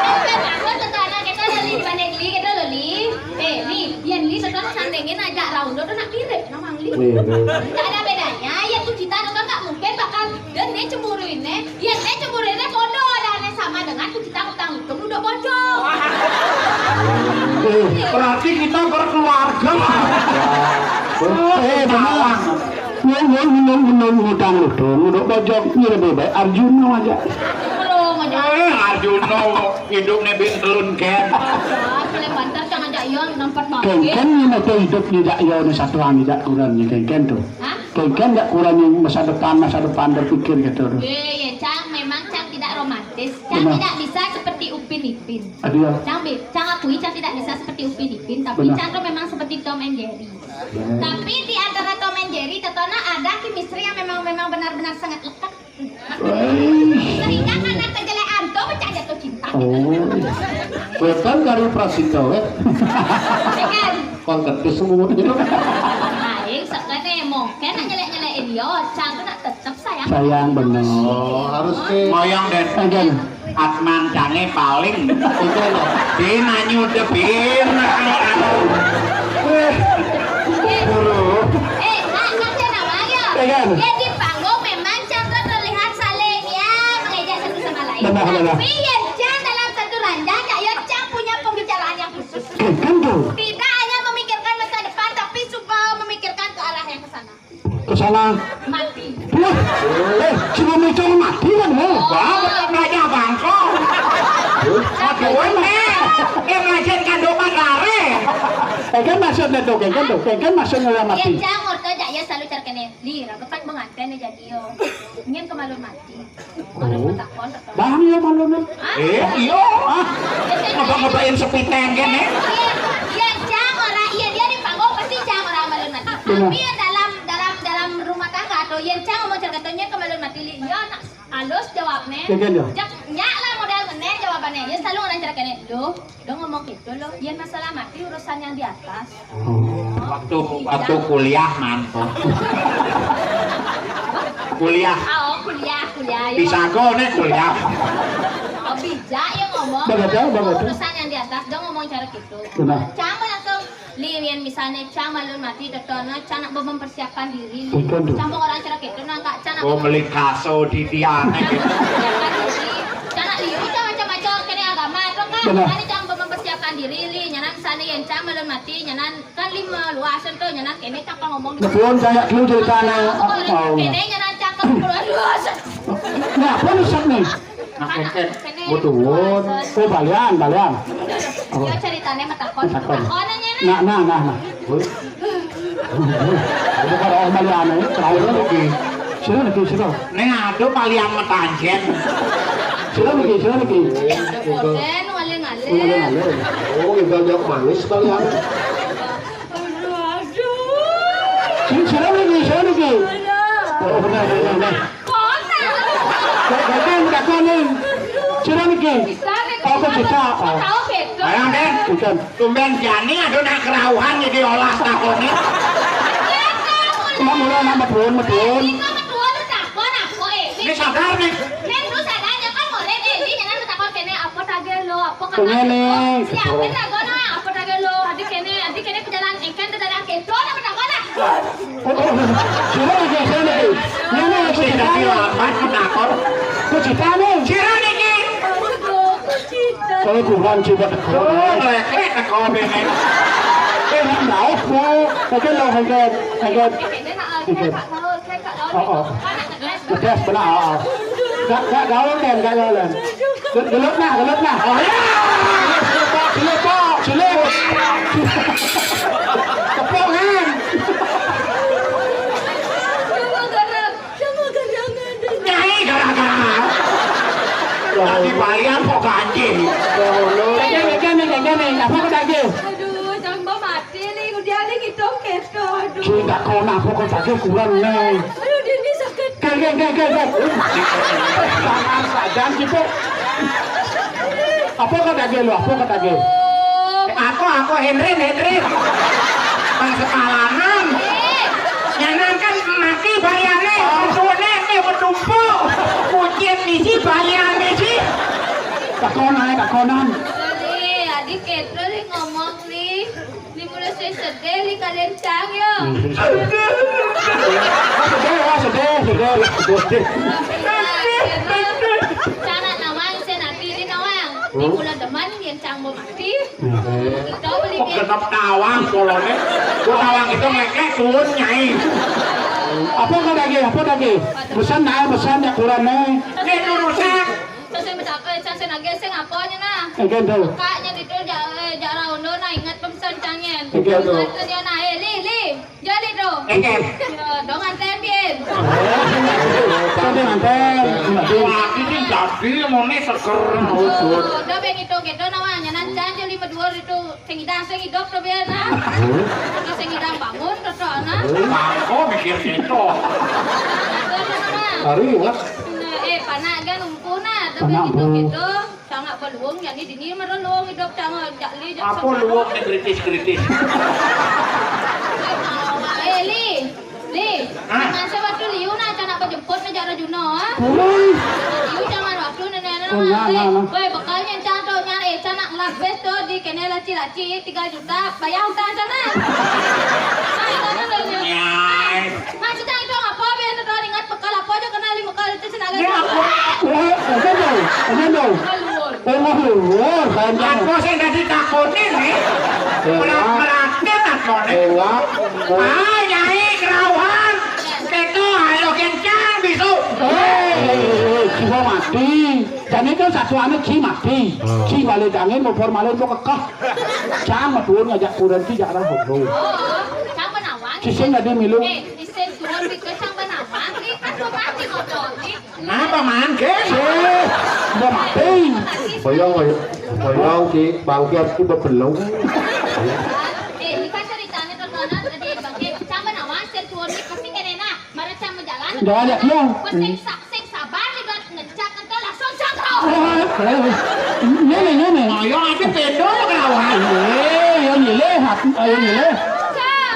Lebih bagus tuh anak kita dari dibanding Li gitu loh, Li. Eh, Li, yang Li sekarang sandengin aja Raul tuh nak mirip, namang Li. Iya, iya. Nggak ada bedanya, ya tuh cinta tuh kan nggak mungkin bakal dan dia cemburu ini, ya dia cemburu ini bodoh dan sama dengan tuh kita utang itu udah bocor. Eh, berarti kita berkeluarga. Eh, benar. Ngomong, ngomong, ngomong, ngutang itu, udah bocor, ini lebih baik Arjuna aja. Belum aja. Eh, Arjuna hidupnya bin telun ken. Paling banter cang aja iya nampak banget. Kengken ini tuh hidup tidak iya ini satu angin tidak kurang nih kengken tuh. Hah? Kengken tidak kurang yang masa depan, masa depan berpikir gitu tuh. Iya, iya, cang memang cang tidak romantis. Cang tidak bisa seperti Upin Ipin. Aduh ya. Cang, cang akui cang tidak bisa seperti Upin Ipin, tapi cang tuh memang seperti Tom and Jerry. Tapi di antara Tom and Jerry, tetona ada chemistry yang memang memang benar-benar sangat lekat. Sehingga karena kejelekan tuh pecah jatuh cinta. Oh. Wetan kari prasita, eh. Kan. Pangkat kesemut gitu. Aing sekene mungkin nyelek-nyelekin dia, cang tuh nak tetep sayang. Sayang bener. Oh, harus ke. Moyang dan. Atman cange paling. Itu loh. Dina nyudepin. Eh, nak kerja nama ya? Ya kan? Ya di panggung memang cang tuh terlihat saling ya mengejek satu sama lain. Benar, benar. Tapi ya cang dalam satu ranjang cak ya cang punya pembicaraan yang khusus. Kan tuh. Tidak hanya memikirkan masa depan tapi juga memikirkan ke arah yang ke sana. Ke sana. Mati. Wah, eh, cuma mikir mati kan, eh? Wah, betul belajar bangkong. Aduh, eh, eh, belajar kandokan lare. Eh, kan maksudnya tuh, kan tuh, kan maksudnya yang mati. Yang cang orto aja ya selalu cerkene. Li, ragepan pengantin ya jadi yo. Nyen kemalun mati. Bang, iya, malu, nih. Eh, iya. Ah, ngebak-ngebakin sepiteng, kan, eh? Iya, iya, cang orang, iya, dia di panggung pasti cang orang malu mati. Tapi ya dalam, dalam, dalam rumah tangga atau yang cang ngomong cerita tanya ke malu mati, Li. Iya, nak halus jawabnya. Cek, ya. Cek, nyak lah modal ngene jawabannya. Ya selalu orang cerita kene. Loh, udah ngomong gitu loh. Yang masalah mati urusan yang di atas. Waktu waktu kuliah mantap. Kuliah. Oh, kuliah, kuliah. Ya. Bisa kok nih kuliah. Oh, bisa ya ngomong. Begitu, begitu. Urusan yang di atas, dia ngomong cara gitu. Benar. Cang langsung, Li, yang misalnya Cang malun mati, tetona Cang nak mempersiapkan diri, Li. Bukan tuh. Cang orang cara gitu, nah, Kak, Cang nak Oh, beli kaso di tiang. Cang nak liu, Cang macam-macam kena agama, tuh, Kak. Benar. Ini Cang mempersiapkan diri, Li. Nyanan misalnya yang Cang malun mati, nyanan kan lima luasan tuh, nyanan kene Cang ngomong. Betul, saya dulu ceritanya. Oh, oh, kene nyanan Cang ke luasan. Nah, apa rusak nih? Nah, kene. Kene. Betul. Oh, balian, balian. Yo, ceritanya matakon. Matakon. Matakon aja, nah. Nah, nah, nah, nah. Woi. Ini kan orang balian, eh. Terakhir lagi. Sira niki, sira. Ning ado palian metanjen. Sira niki, sira niki. Ada poten, ngalir-ngalir. Ngalir-ngalir. Oh, kita jawab manis palian. Aduh, aduh. Sing sira niki, sira niki. Ada. Oh, benar, benar, benar. Kok, kok, kok, kok, ning. Sira niki. Bisa, Kak. Oh, kok bisa? Oh. Tahu, betul. Ayo, Den. Bukan. Tumben jani aduh nak kerauhan jadi olah takone. Cuma mula nak medun, medun. Ini kan medun takon apa, eh? Ini sadar nih. Nen lu sadar ya kan mulai, eh, ini jangan takon kene apa tage lo, apa kata Kene lo. Nih. Ya, apa tage lo, apa tage lo, adi kene, adi kene pejalan engken pejalan keto, apa takon lah. Oh, oh, oh. Sira niki, sira niki. Ngene, aku Sing cerita dadi nih. Lapat menakon. Aku cerita nih. Sira niki. Kalau kurang coba teko. Oh, lek-lek teko bene. Eh, nak naik, Bu. Oke, lo, oke, oke. Oke. Oh, oh. Ngetes, benar, oh, oh. Gak, gak gaul, kan, gak gaul, kan. Gel-, gelut nah, gelut nah. Oh, ya. Gelut, Pak, gelut, Pak, gelut. Tepuk, kan. Nyai gara-gara. Tadi balian kok ganjil. Kene, kene, kene, kene. Apa kok ganjil? Aduh, tambah mati nih, udah nih gitu, gitu. Aduh. Cinta kau nak kok ganjil kurang nih. Aduh, dia ini sakit. Kene, kene, kene, kene. Jangan saja gitu. Apa kok ganjil lo? Apa kok ganjil? Aku, aku, Henry, Henry. Bang Sepalanan. Nyanan kan mati bayane, suwene ke betumpuk. Kucing misi bayane sih. Takonan, takonan. Tadi, adik keto li ngomong li. Ini mulai saya sedih li kalian cang yo. Sedih, ah, sedih, sedih, sedih. Cara nawang saya nanti ini nawang. Ini mulai demen yang cang mau mati. Kita beli Oh, dia. Genep nawang polone. Ku nawang itu ngekek turun nyai. Apa kau lagi? Apa lagi? Pesan naik, pesan ya kurang naik. Ini tuh rusak. Saya minta apa? Saya saya nagih sing apanya nah? Oke, tuh. Kaknya di tuh ja-, eh, jara undo nah ingat pesan cangin. Oke, tuh. Ingat dia nah, eh, li, li. Jadi tuh. Oke. Ya, dong anten bien. Ada anten. Wah, ini jadi mau nih seger. Oh, udah begitu gitu namanya. Nanti aja lima dua itu. Sing idang, sing idup to biar nah. Sing idang bangun to to nah. Bangko mikir gitu. Hari ingat. Nah, eh, panak kan umpu nah, tapi Panak gitu umpu. Gitu. Sangat beluung, jadi dini merelung hidup sangat jak li, jak Apa sangat. Luwung nih kritis-kritis? Eh, li. Li, hah? Masa waktu liu nah, cak nak bejemput nah, jak Rajuno, ah. Woi. Liu zaman waktu nenek-nenek. Oh, nah, nah, nah. Woi, bekalnya cak tu, nyari cak nak ngelak bes tu, di kene laci-laci, tiga juta, bayar utang sana. Nyai. Maksudnya itu apa, biar tu ingat bekal apa aja kena lima kali itu senang. Ini aku. Wah, apa tu? Apa tu? Luwung. Oh, luwung, panjang. Aku sing dadi takone nih. Elah. Berat-beratin takone. Elah. Ah, Nyai kerauhan. Keto, ayo kencang besok. Eh, eh, eh, jiwa mati. Jadi kan satuannya ji mati. Ji balik angin, mubur malih kok kekeh. Cang medun ngajak kuren ki jak rah hono. Oh, cang menawang. Sising tadi milu. Eh, sising turun di kecang menawang. Ini kan mau mati motor nih. Napa, Man? Sih, udah mati. Bayang, bayang, bayang, Ki, bangkit ki bebelung. Eh, ini kan ceritanya terkenal tadi bangkit. Sama nawan, sentuhnya pasti kena nak. Mara cang menjalan. Jangan ya, iya. Sing sa-, sing sabar, libat ngecak, entar langsung jatuh. Ngene, ngene. Ayo, aku pedo kawan. Eh, yang milih, hati, ayo milih.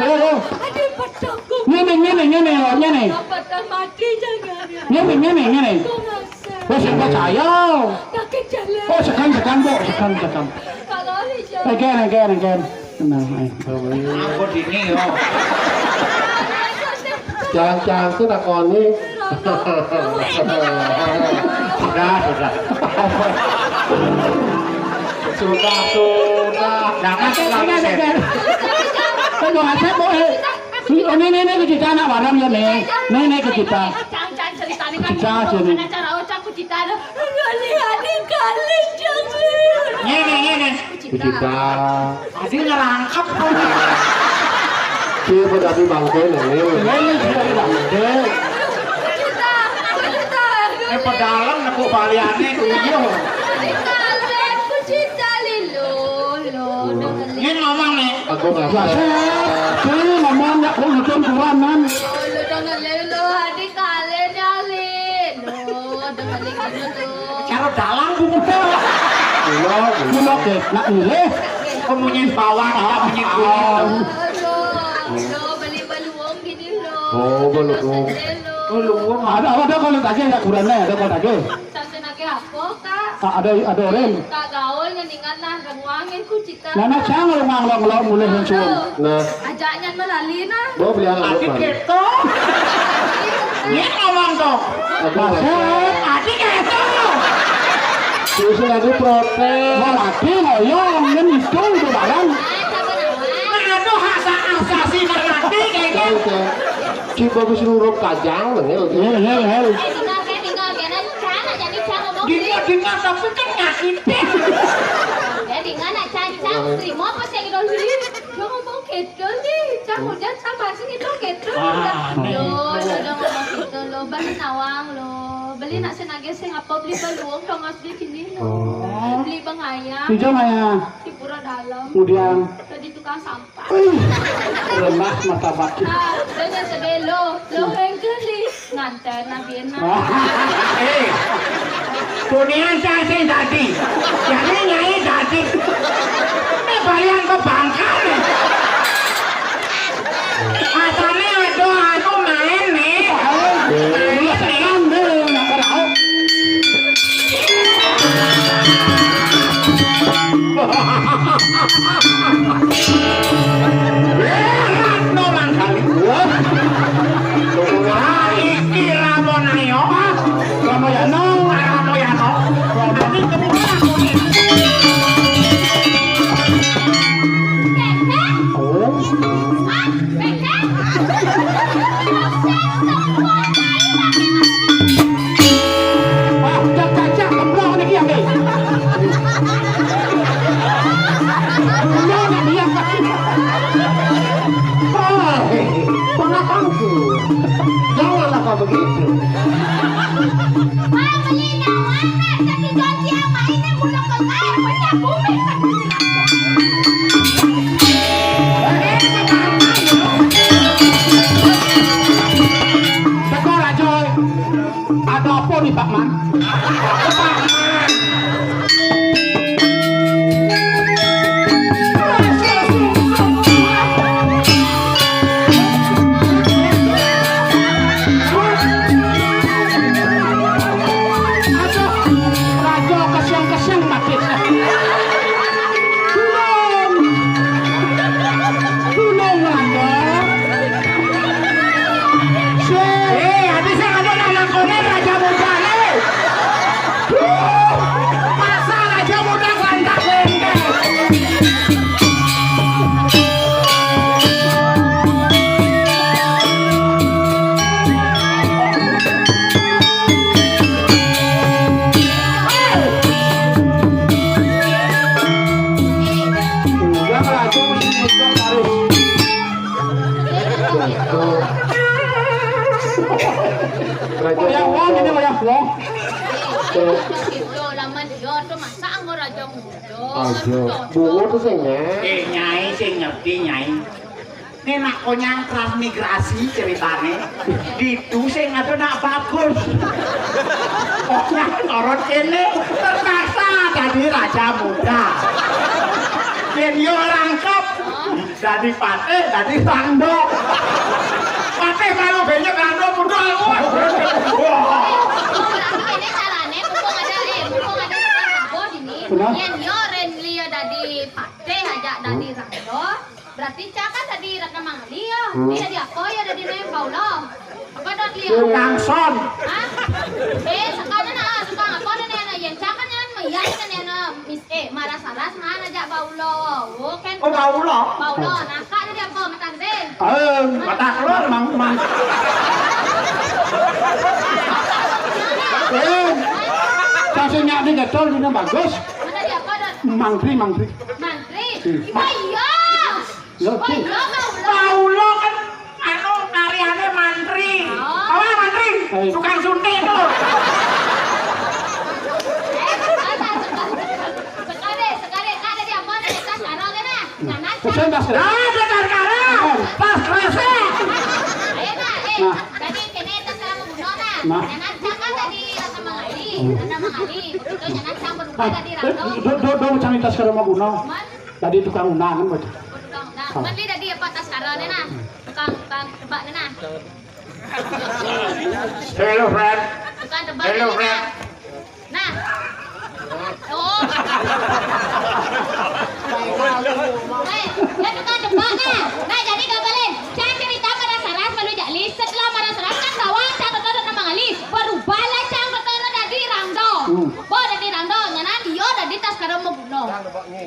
Ayo, ayo. Ada pedang. Ngene, ngene, ngene, ngene. Pedang mati jangan. Ngene, ngene, ngene. Aku maksa. Wis, sing percaya. Yakin jalan. Oh, segan, segan, Bu, segan, segan. Kalau hijau. Again, again, again. Tenang, ayo. Ampun, dini, yo. Jangan-jangan tuh takoni. Sudah, sudah. Sudah, sudah. Jangan terlalu serius. Kan dong, asep, Bu, eh. Ini, ini, ini, kita anak bareng ya, nih. Nih, nih, kita. Jangan, jangan ceritanya kan. Kita aja, nih. Acara Ocha Kucita ada. Aduh, lihat nih, kali, jangan. Ngene, ngene. Kucita. Adi ngerangkep kok. Dia pada di bangke nih. Ini sudah di bangke. Kucita, Kucita. Eh, pedalang nepuk baliane, iya. Kucita, Len, Kucita, Lilo, lo, dengerin. Ini ngomong nih. Aku nggak. Ya, saya, saya ngomong nggak mau nonton Quran, man. Lo, lo, dengerin, lo, adik kalian, ya, Lin. Lo, dengerin, lo. Cara dalang, Bu. Belum, belum. Belum, deh. Nak milih. Kemunyin bawang, apa munyin kunyit? Lo, lo, beli beluong gini, lo. Oh, beluong. Sedih, lo. Oh, luwung. Ada, ada kalau tagih ya, Qurannya, ada kalau tagih. Sampai nagih apa, Kak? Ah, ada, ada orang. Kak gaul nyeningan lah, renguangin ku cita. Nah, nah, jangan ngomong-ngomong mulai muncul. Nah. Ajaknya melali, nah. Bawa beli anak. Adik bukan. Gitu. Ini ngomong dong. Aduh, Mas, Mas. Adik gitu. Terus lagi protes. Mau lagi, mau ya, ngomongin itu, udah barang. Nah, aduh, hak asasi manusia kayak gitu. Oke. Cik bagus luruk kajang, bener. Hel, hel, hel. Eh, dengar, eh, dengar, biar aja Cang, aja nih Cang ngomong. Dengar, dengar, tapi kan nyakitin. Ya, dengar, nak Cang, Cang, terima apa sih yang dulu? Dia ngomong gitu nih, Cang, udah, Cang, masih itu gitu. Ah, udah. Aneh. Lo, lo udah ngomong gitu, lo. Beli nawang, lo. Beli nak senage sing apa, beli beluong, dong, harus beli gini, lo. Oh. Beli bengayang. Hijau ngayang. Di pura dalam. Kemudian. Jadi tukang sampah. Wih, lemah martabat. Ah, banyak sedih lo, lo hengkeli nganter Nabi enak. Eh, kunian saya sing dadi. Jadi nyai dadi. Ini balian ke bangkal nih. Asalnya ada anu main nih. Main nih. Ratno Mangkali. Wah. Iki Ramonayo. Ramoyano. Ramoyano. Nanti kemudian aku nih. Oh. Ah, jak, jak, jak, kemblong niki ya, Dek. Kemblong niki ya, Dek. Ah, ponakanku. Janganlah kau begitu. Wah, beli nawangan, tapi janji sama ini mudah kelar, pecah bumi, pecah Teko Raja. Ada apa nih, Pak Man? Pak Man. Aduh, Raja kesiang-kesiang mati. Tulung. Tulung, Raja. Sing. Eh, ati sing ada nang lakone Raja Muda ne. Duh, masa Raja Muda ganteng-ganteng. Udah, Raja mesti nonton harus. Wayah wong ini, wayah wong. Ayo, Mas Gito, laman dia tuh masa anggo Raja Muda. Aja. Bungo tuh sing, ya. Eh, Nyai sing ngerti, Nyai. Ini nak konyang transmigrasi ceritane. Ditu sing ada nak bagus. Konyang norot kene terpaksa jadi Raja Muda. Yen yo rangkep, jadi patih, jadi sandok. Patih kalau banyak randok muda. Wah. Ini carane Kenapa? Yén yo Renli yo dadi patih, ajak dadi rangda. Berarti cang kan dadi Ratna Mangali yo. Hmm. Ini dadi apa yo dadi né, Paulo? Apa dot liyo? Tukang son. Hah? Eh, sekarang nah, tukang apa nih, nah, yén cang kan nyanan meyah nih, nah, mis-, eh, Marasaras, nah, ajak Paulo. Oh, kan. Oh, Paulo. Paulo, nah, kak dadi apa, Matan Dé? Eh, mata keluar, Mang, Mang. Eh, kasih nyak di getol, dina bagus. Mantri, mantri. Mantri? Hmm. Oh iya. Lho, oh iya, Paulo. Paulo kan, anu, karyane mantri. Oh. Apa mantri? Eh. Tukang suntik itu. Eh, sebentar, sebentar. Sekali, sekali, kak, ada di apa nih? Kita sekarang, kan, nah? Nah, nah, saya nggak sekarang. Nah, ada sekarang. Eh. Pas kresek. Ayo, nah, eh, nah. Jadi, kene tas kalau mau bunuh, nah. Nah. Nah, nah, cakap tadi, sama Mang Ali. Hmm. Sama Mang Ali. Begitu, nah, nah, cang berubah tadi, eh, rangkong. Do, do, do, cang tas kalau mau bunuh. Man? Tadi tukang undangan, Bos. Oh, tukang undangan. Oh. Man, li tadi apa tas kalau, nah? Tukang, tukang tebak, nah. Hello, friend. Tukang tebak. Hello, friend. Nah. Oh. Eh, ya tukang tebak, nah. Nah, jadi gambarin. Cang cerita Marasaras malu jak li. Setelah Marasaras kan bawang cang ketono nama ngali. Berubahlah cang ketono dadi rangda. Hmm. Bo dadi rangda, nyanan dia dadi tas kada mau guna.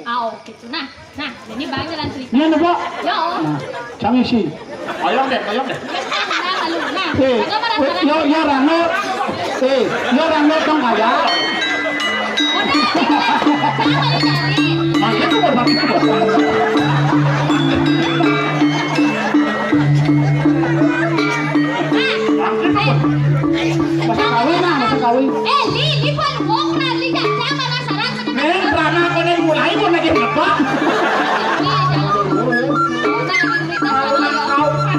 Au, gitu. Nah. Nah, ini bang jalan cerita. Iya, Mbok. Yo. Nah, cang isi. Oyong deh, oyong deh. Nah, lalu, nah, eh, agak marah, eh, marah. Yo, yo, rano. Eh, yo, rano tong kaya. Udah, udah. Jangan balik dari. Nah, itu buat bang. Nah, bang, itu buat. Masa kawin, nah, masa kawin. Eh, li, li, buat wong, nah, li, jangan, jangan, masalah. Ning, rana kene mulai kok lagi ngebak.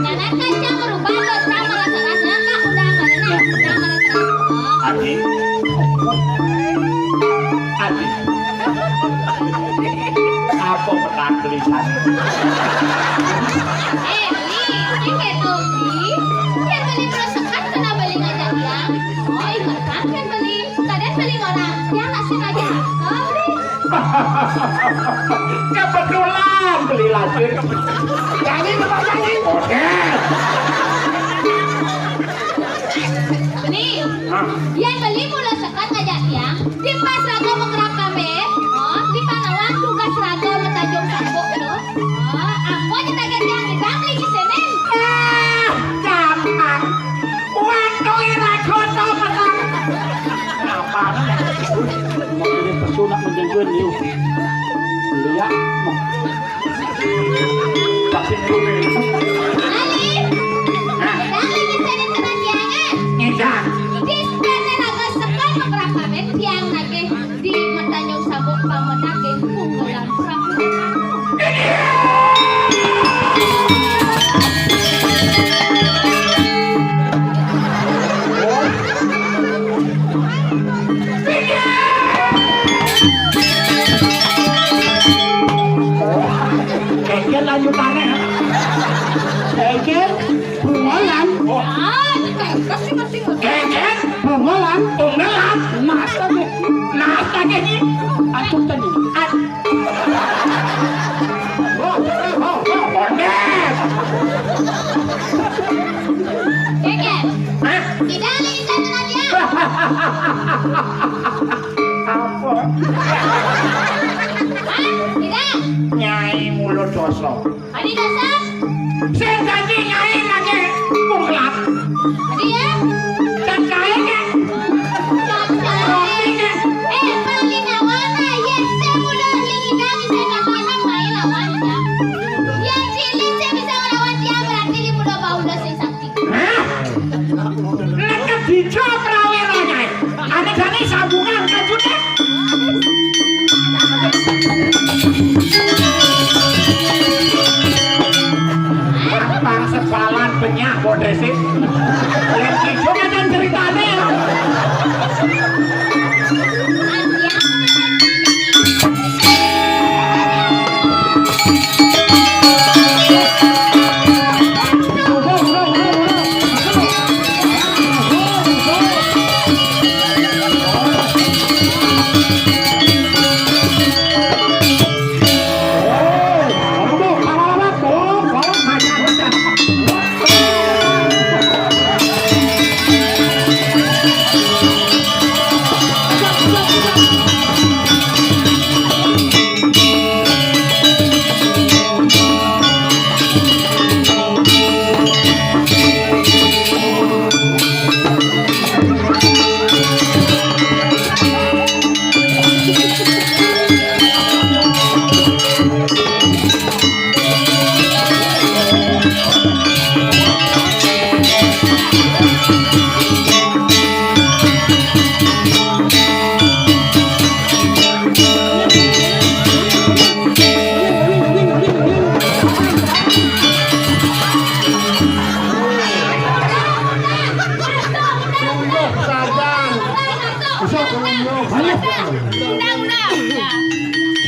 Jangan kan cang berubah, lo cang merasa rasanya, Kak, udah, mana, nah, cang merasa. Adi. Adi. Apa petang tulisan? Eh, Beli, ini kayak Tommy. Biar beli perosokan, kena beli ngajak dia. Oh, ingetan kan beli. Kadang beli orang, dia nggak sengaja. Oh, beli. Kebetulan beli lagi. Jadi, Bapak, jadi. Oke. Nih, hah? Yang beli mula sekat ngajak tiang, di pas raga mengerap kami, oh, di Panawan tugas raga mentajung sabuk tu. Oh, apa je target tiang, kita beli di sini. Ah, gampang. Waktu ira koto petang. Kenapa? Ini pesunak menjengkel niu. Lihat. Vaksin kuning. Ali. Hah? Kita lagi sering kena tiangan. Ngejak. Di sekitar naga sekal beberapa men tiang lagi di Metanjung Sabuk pamenak di Punggelan Prabu. Kengken lanjutane. Kengken bungolan. Oh. Ah, kengken bungolan. Bungolan. Nasta ke. Nasta ke ni. Aduh tadi. Ad- Keke. Hah? Tidak, Li, jangan lagi, ya. Apa? Hah? Tidak. Nyai mulut dosa. Adi dosa? Sing janji nyai lagi mungklap. Adi ya? Cacahe, Kak. Cacahe. Rompine. Eh, paling awana, ya, saya muda lingidang, saya katakan main lawan, ya. Ya, cilik saya bisa ngelawan dia, berarti dia muda bau, udah saya sakti. Hah? Leket hijau praweranya. Ane jane sambungan kajune. Gampang sebalan benyah bodese. Lek hijau aja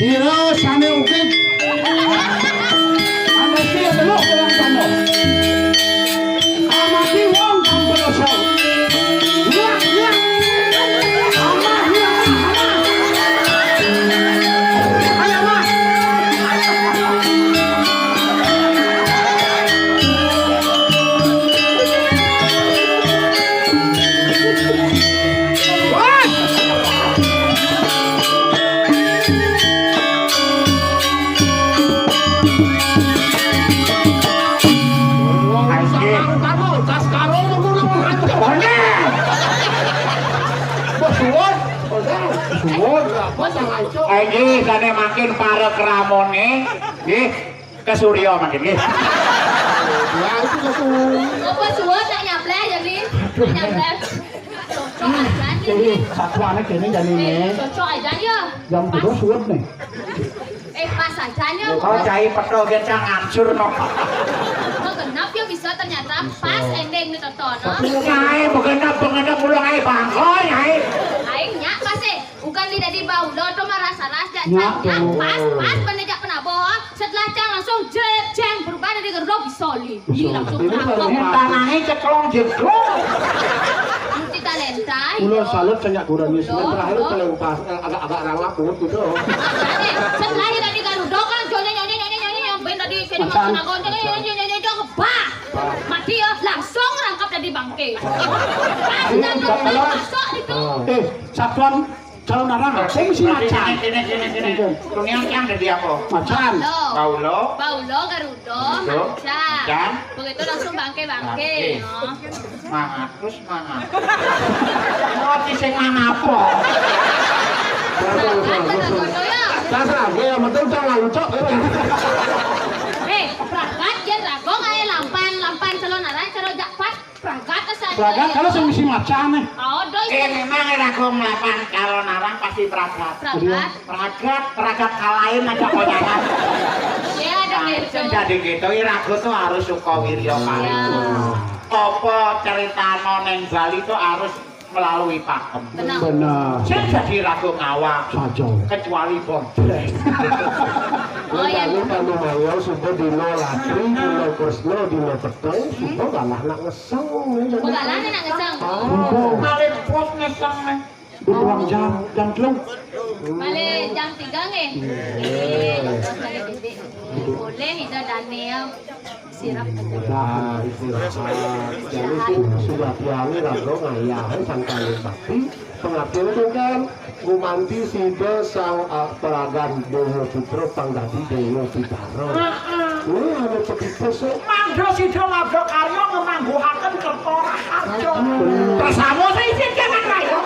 Pira sane ukit. Amati delok barang sano. Amati wong kang berasa. Wah, wah. Amah, wah, amah. Ayo, Mas. Suwun. Suwun. Ayo, sane makin para kramone, nggih. Ke Surya mangkin nggih. Ya, itu ke Surya. Apa suwun nak nyableh jadi? Nyableh. Cocok aja nih. Ini satuane kene jane. Eh, cocok aja ya. Yang kedua suwun nih. Eh, pas aja nih. Oh, cai petho gen sang ancur no. Kok genap ya bisa ternyata pas ending nih, Toto, no? Kae, bukan apa, bukan apa, pulang ae bangkoi ae. Aing nyak pas eh. Bukan li dadi baulo to marasa-rasa jak. Nyak, cang, cang, pas, pas, bane jak penabuh. Setelah cang langsung jret, cang berubah dadi Garuda bisa li. Bisa. Ini langsung ini berangkat. Yang tanahnya ceklong jeglong. Multi talenta. Kula salut, cang, nyak Garuda. Ini terakhir paling pas, eh, agak-agak rangap gitu. Setelah li dadi Garuda kan, nyonya, nyonya, nyonya, nyonya, yang ben tadi kene macan. Makan aku, nyonya, nyonya, nyonya, nyonya, bah. Mati ya, langsung rangkap dadi bangke. Pas, ini ndak masuk itu. Eh, satuan Calonarang, sing mesti macan. Kene, kene, kene, kene. Kuniang yang dadi apa? Macan. Baulo. Baulo. Baulo, Garuda, Garuda, macan. Macan. Begitu langsung bangke-bangke. Bangke. Ya. Mangatus, mangatus. Oh, sing mangapo? Bagus, bagus, bagus. Terserah, gue yang penting jangan lucu. Eh, pragat yen rago kae lampan, lampan Calonarang, cara jak pas. Pragat saja. Pragat kalau sing mesti macan nih. Oh, doi. Eh, memang irago melapan Calonarang pasti pragat. Pragat. Pragat, pragat kalain aja konyangan. Ya, ada itu. Jadi gitu, irago tuh harus suka wirya kali. Ya. Apa ceritano neng Bali tuh harus melalui pakem. Benar. Benar. Sing jadi rago ngawak. Saja. Kecuali bondrek. Oh, iya. Lalu kalau mau sudah dino latri, dino kresno, dino peteng, sudah malah nak ngeseng. Malah nak ngeseng. Oh. Paling pos ngeseng nih. Ruang jam, jam telung. Balik jam tiga nggih. Iya. Boleh itu Daniel sirap. Nah, istirahat. Jadi sudah piali rago ngayah sangkali bakti. Pengabdian itu kan gumanti sida sang, eh, peragan Dewa Putra pang dadi Dewa Pitara. Heeh. Kuwi anu begitu sih. Mangga sida labda karya ngemangguhaken kerta raharja. Bersama saya izin jangan rayo.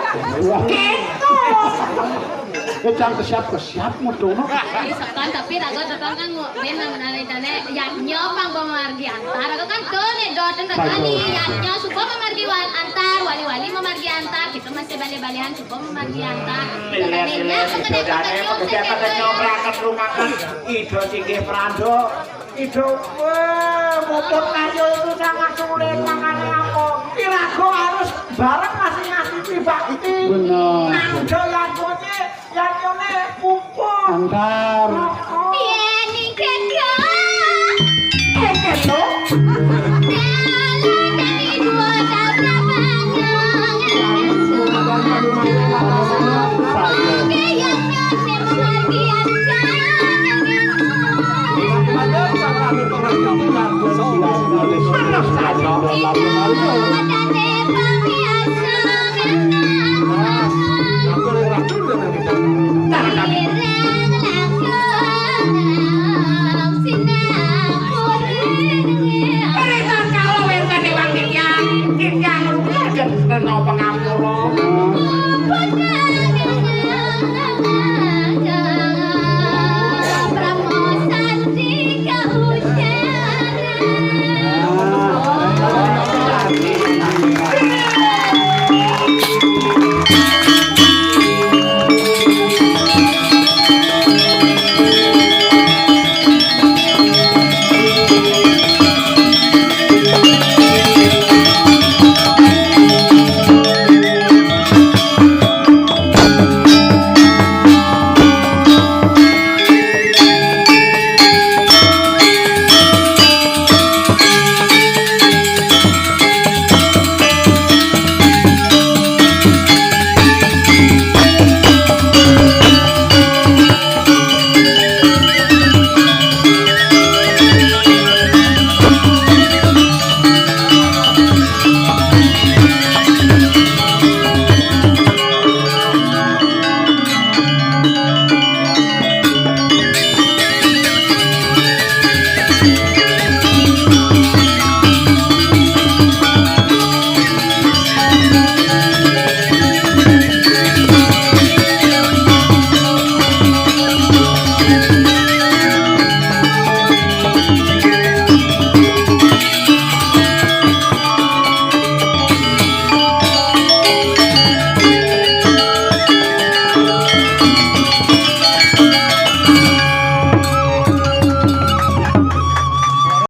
Wah. Gitu. Eh, jangan kesiap-kesiap, mudono. Iya, sekan, tapi raga tekan kan ngo-, ben nang nane-nane, yadnya pang pemargi antar. Raga kan tuh nih, doten raga nih, yadnya suka pemargi wan-, antar, wali-wali pemargi antar, gitu masih bali-balian suka pemargi antar. Ilen, ilen, idodane, pekerja-pekerja pekerja berangkat rumah kan, ido singgih prando. Ido, weh, puput kayu itu sangat sulit, makanya apa? Irago harus bareng masing-masing bakti. Benar. Nang doyan kowe, lan yone puput. Antar. Heeh. Yen ning kedok. Eh, kedok. Dalan dari dua tabrakan.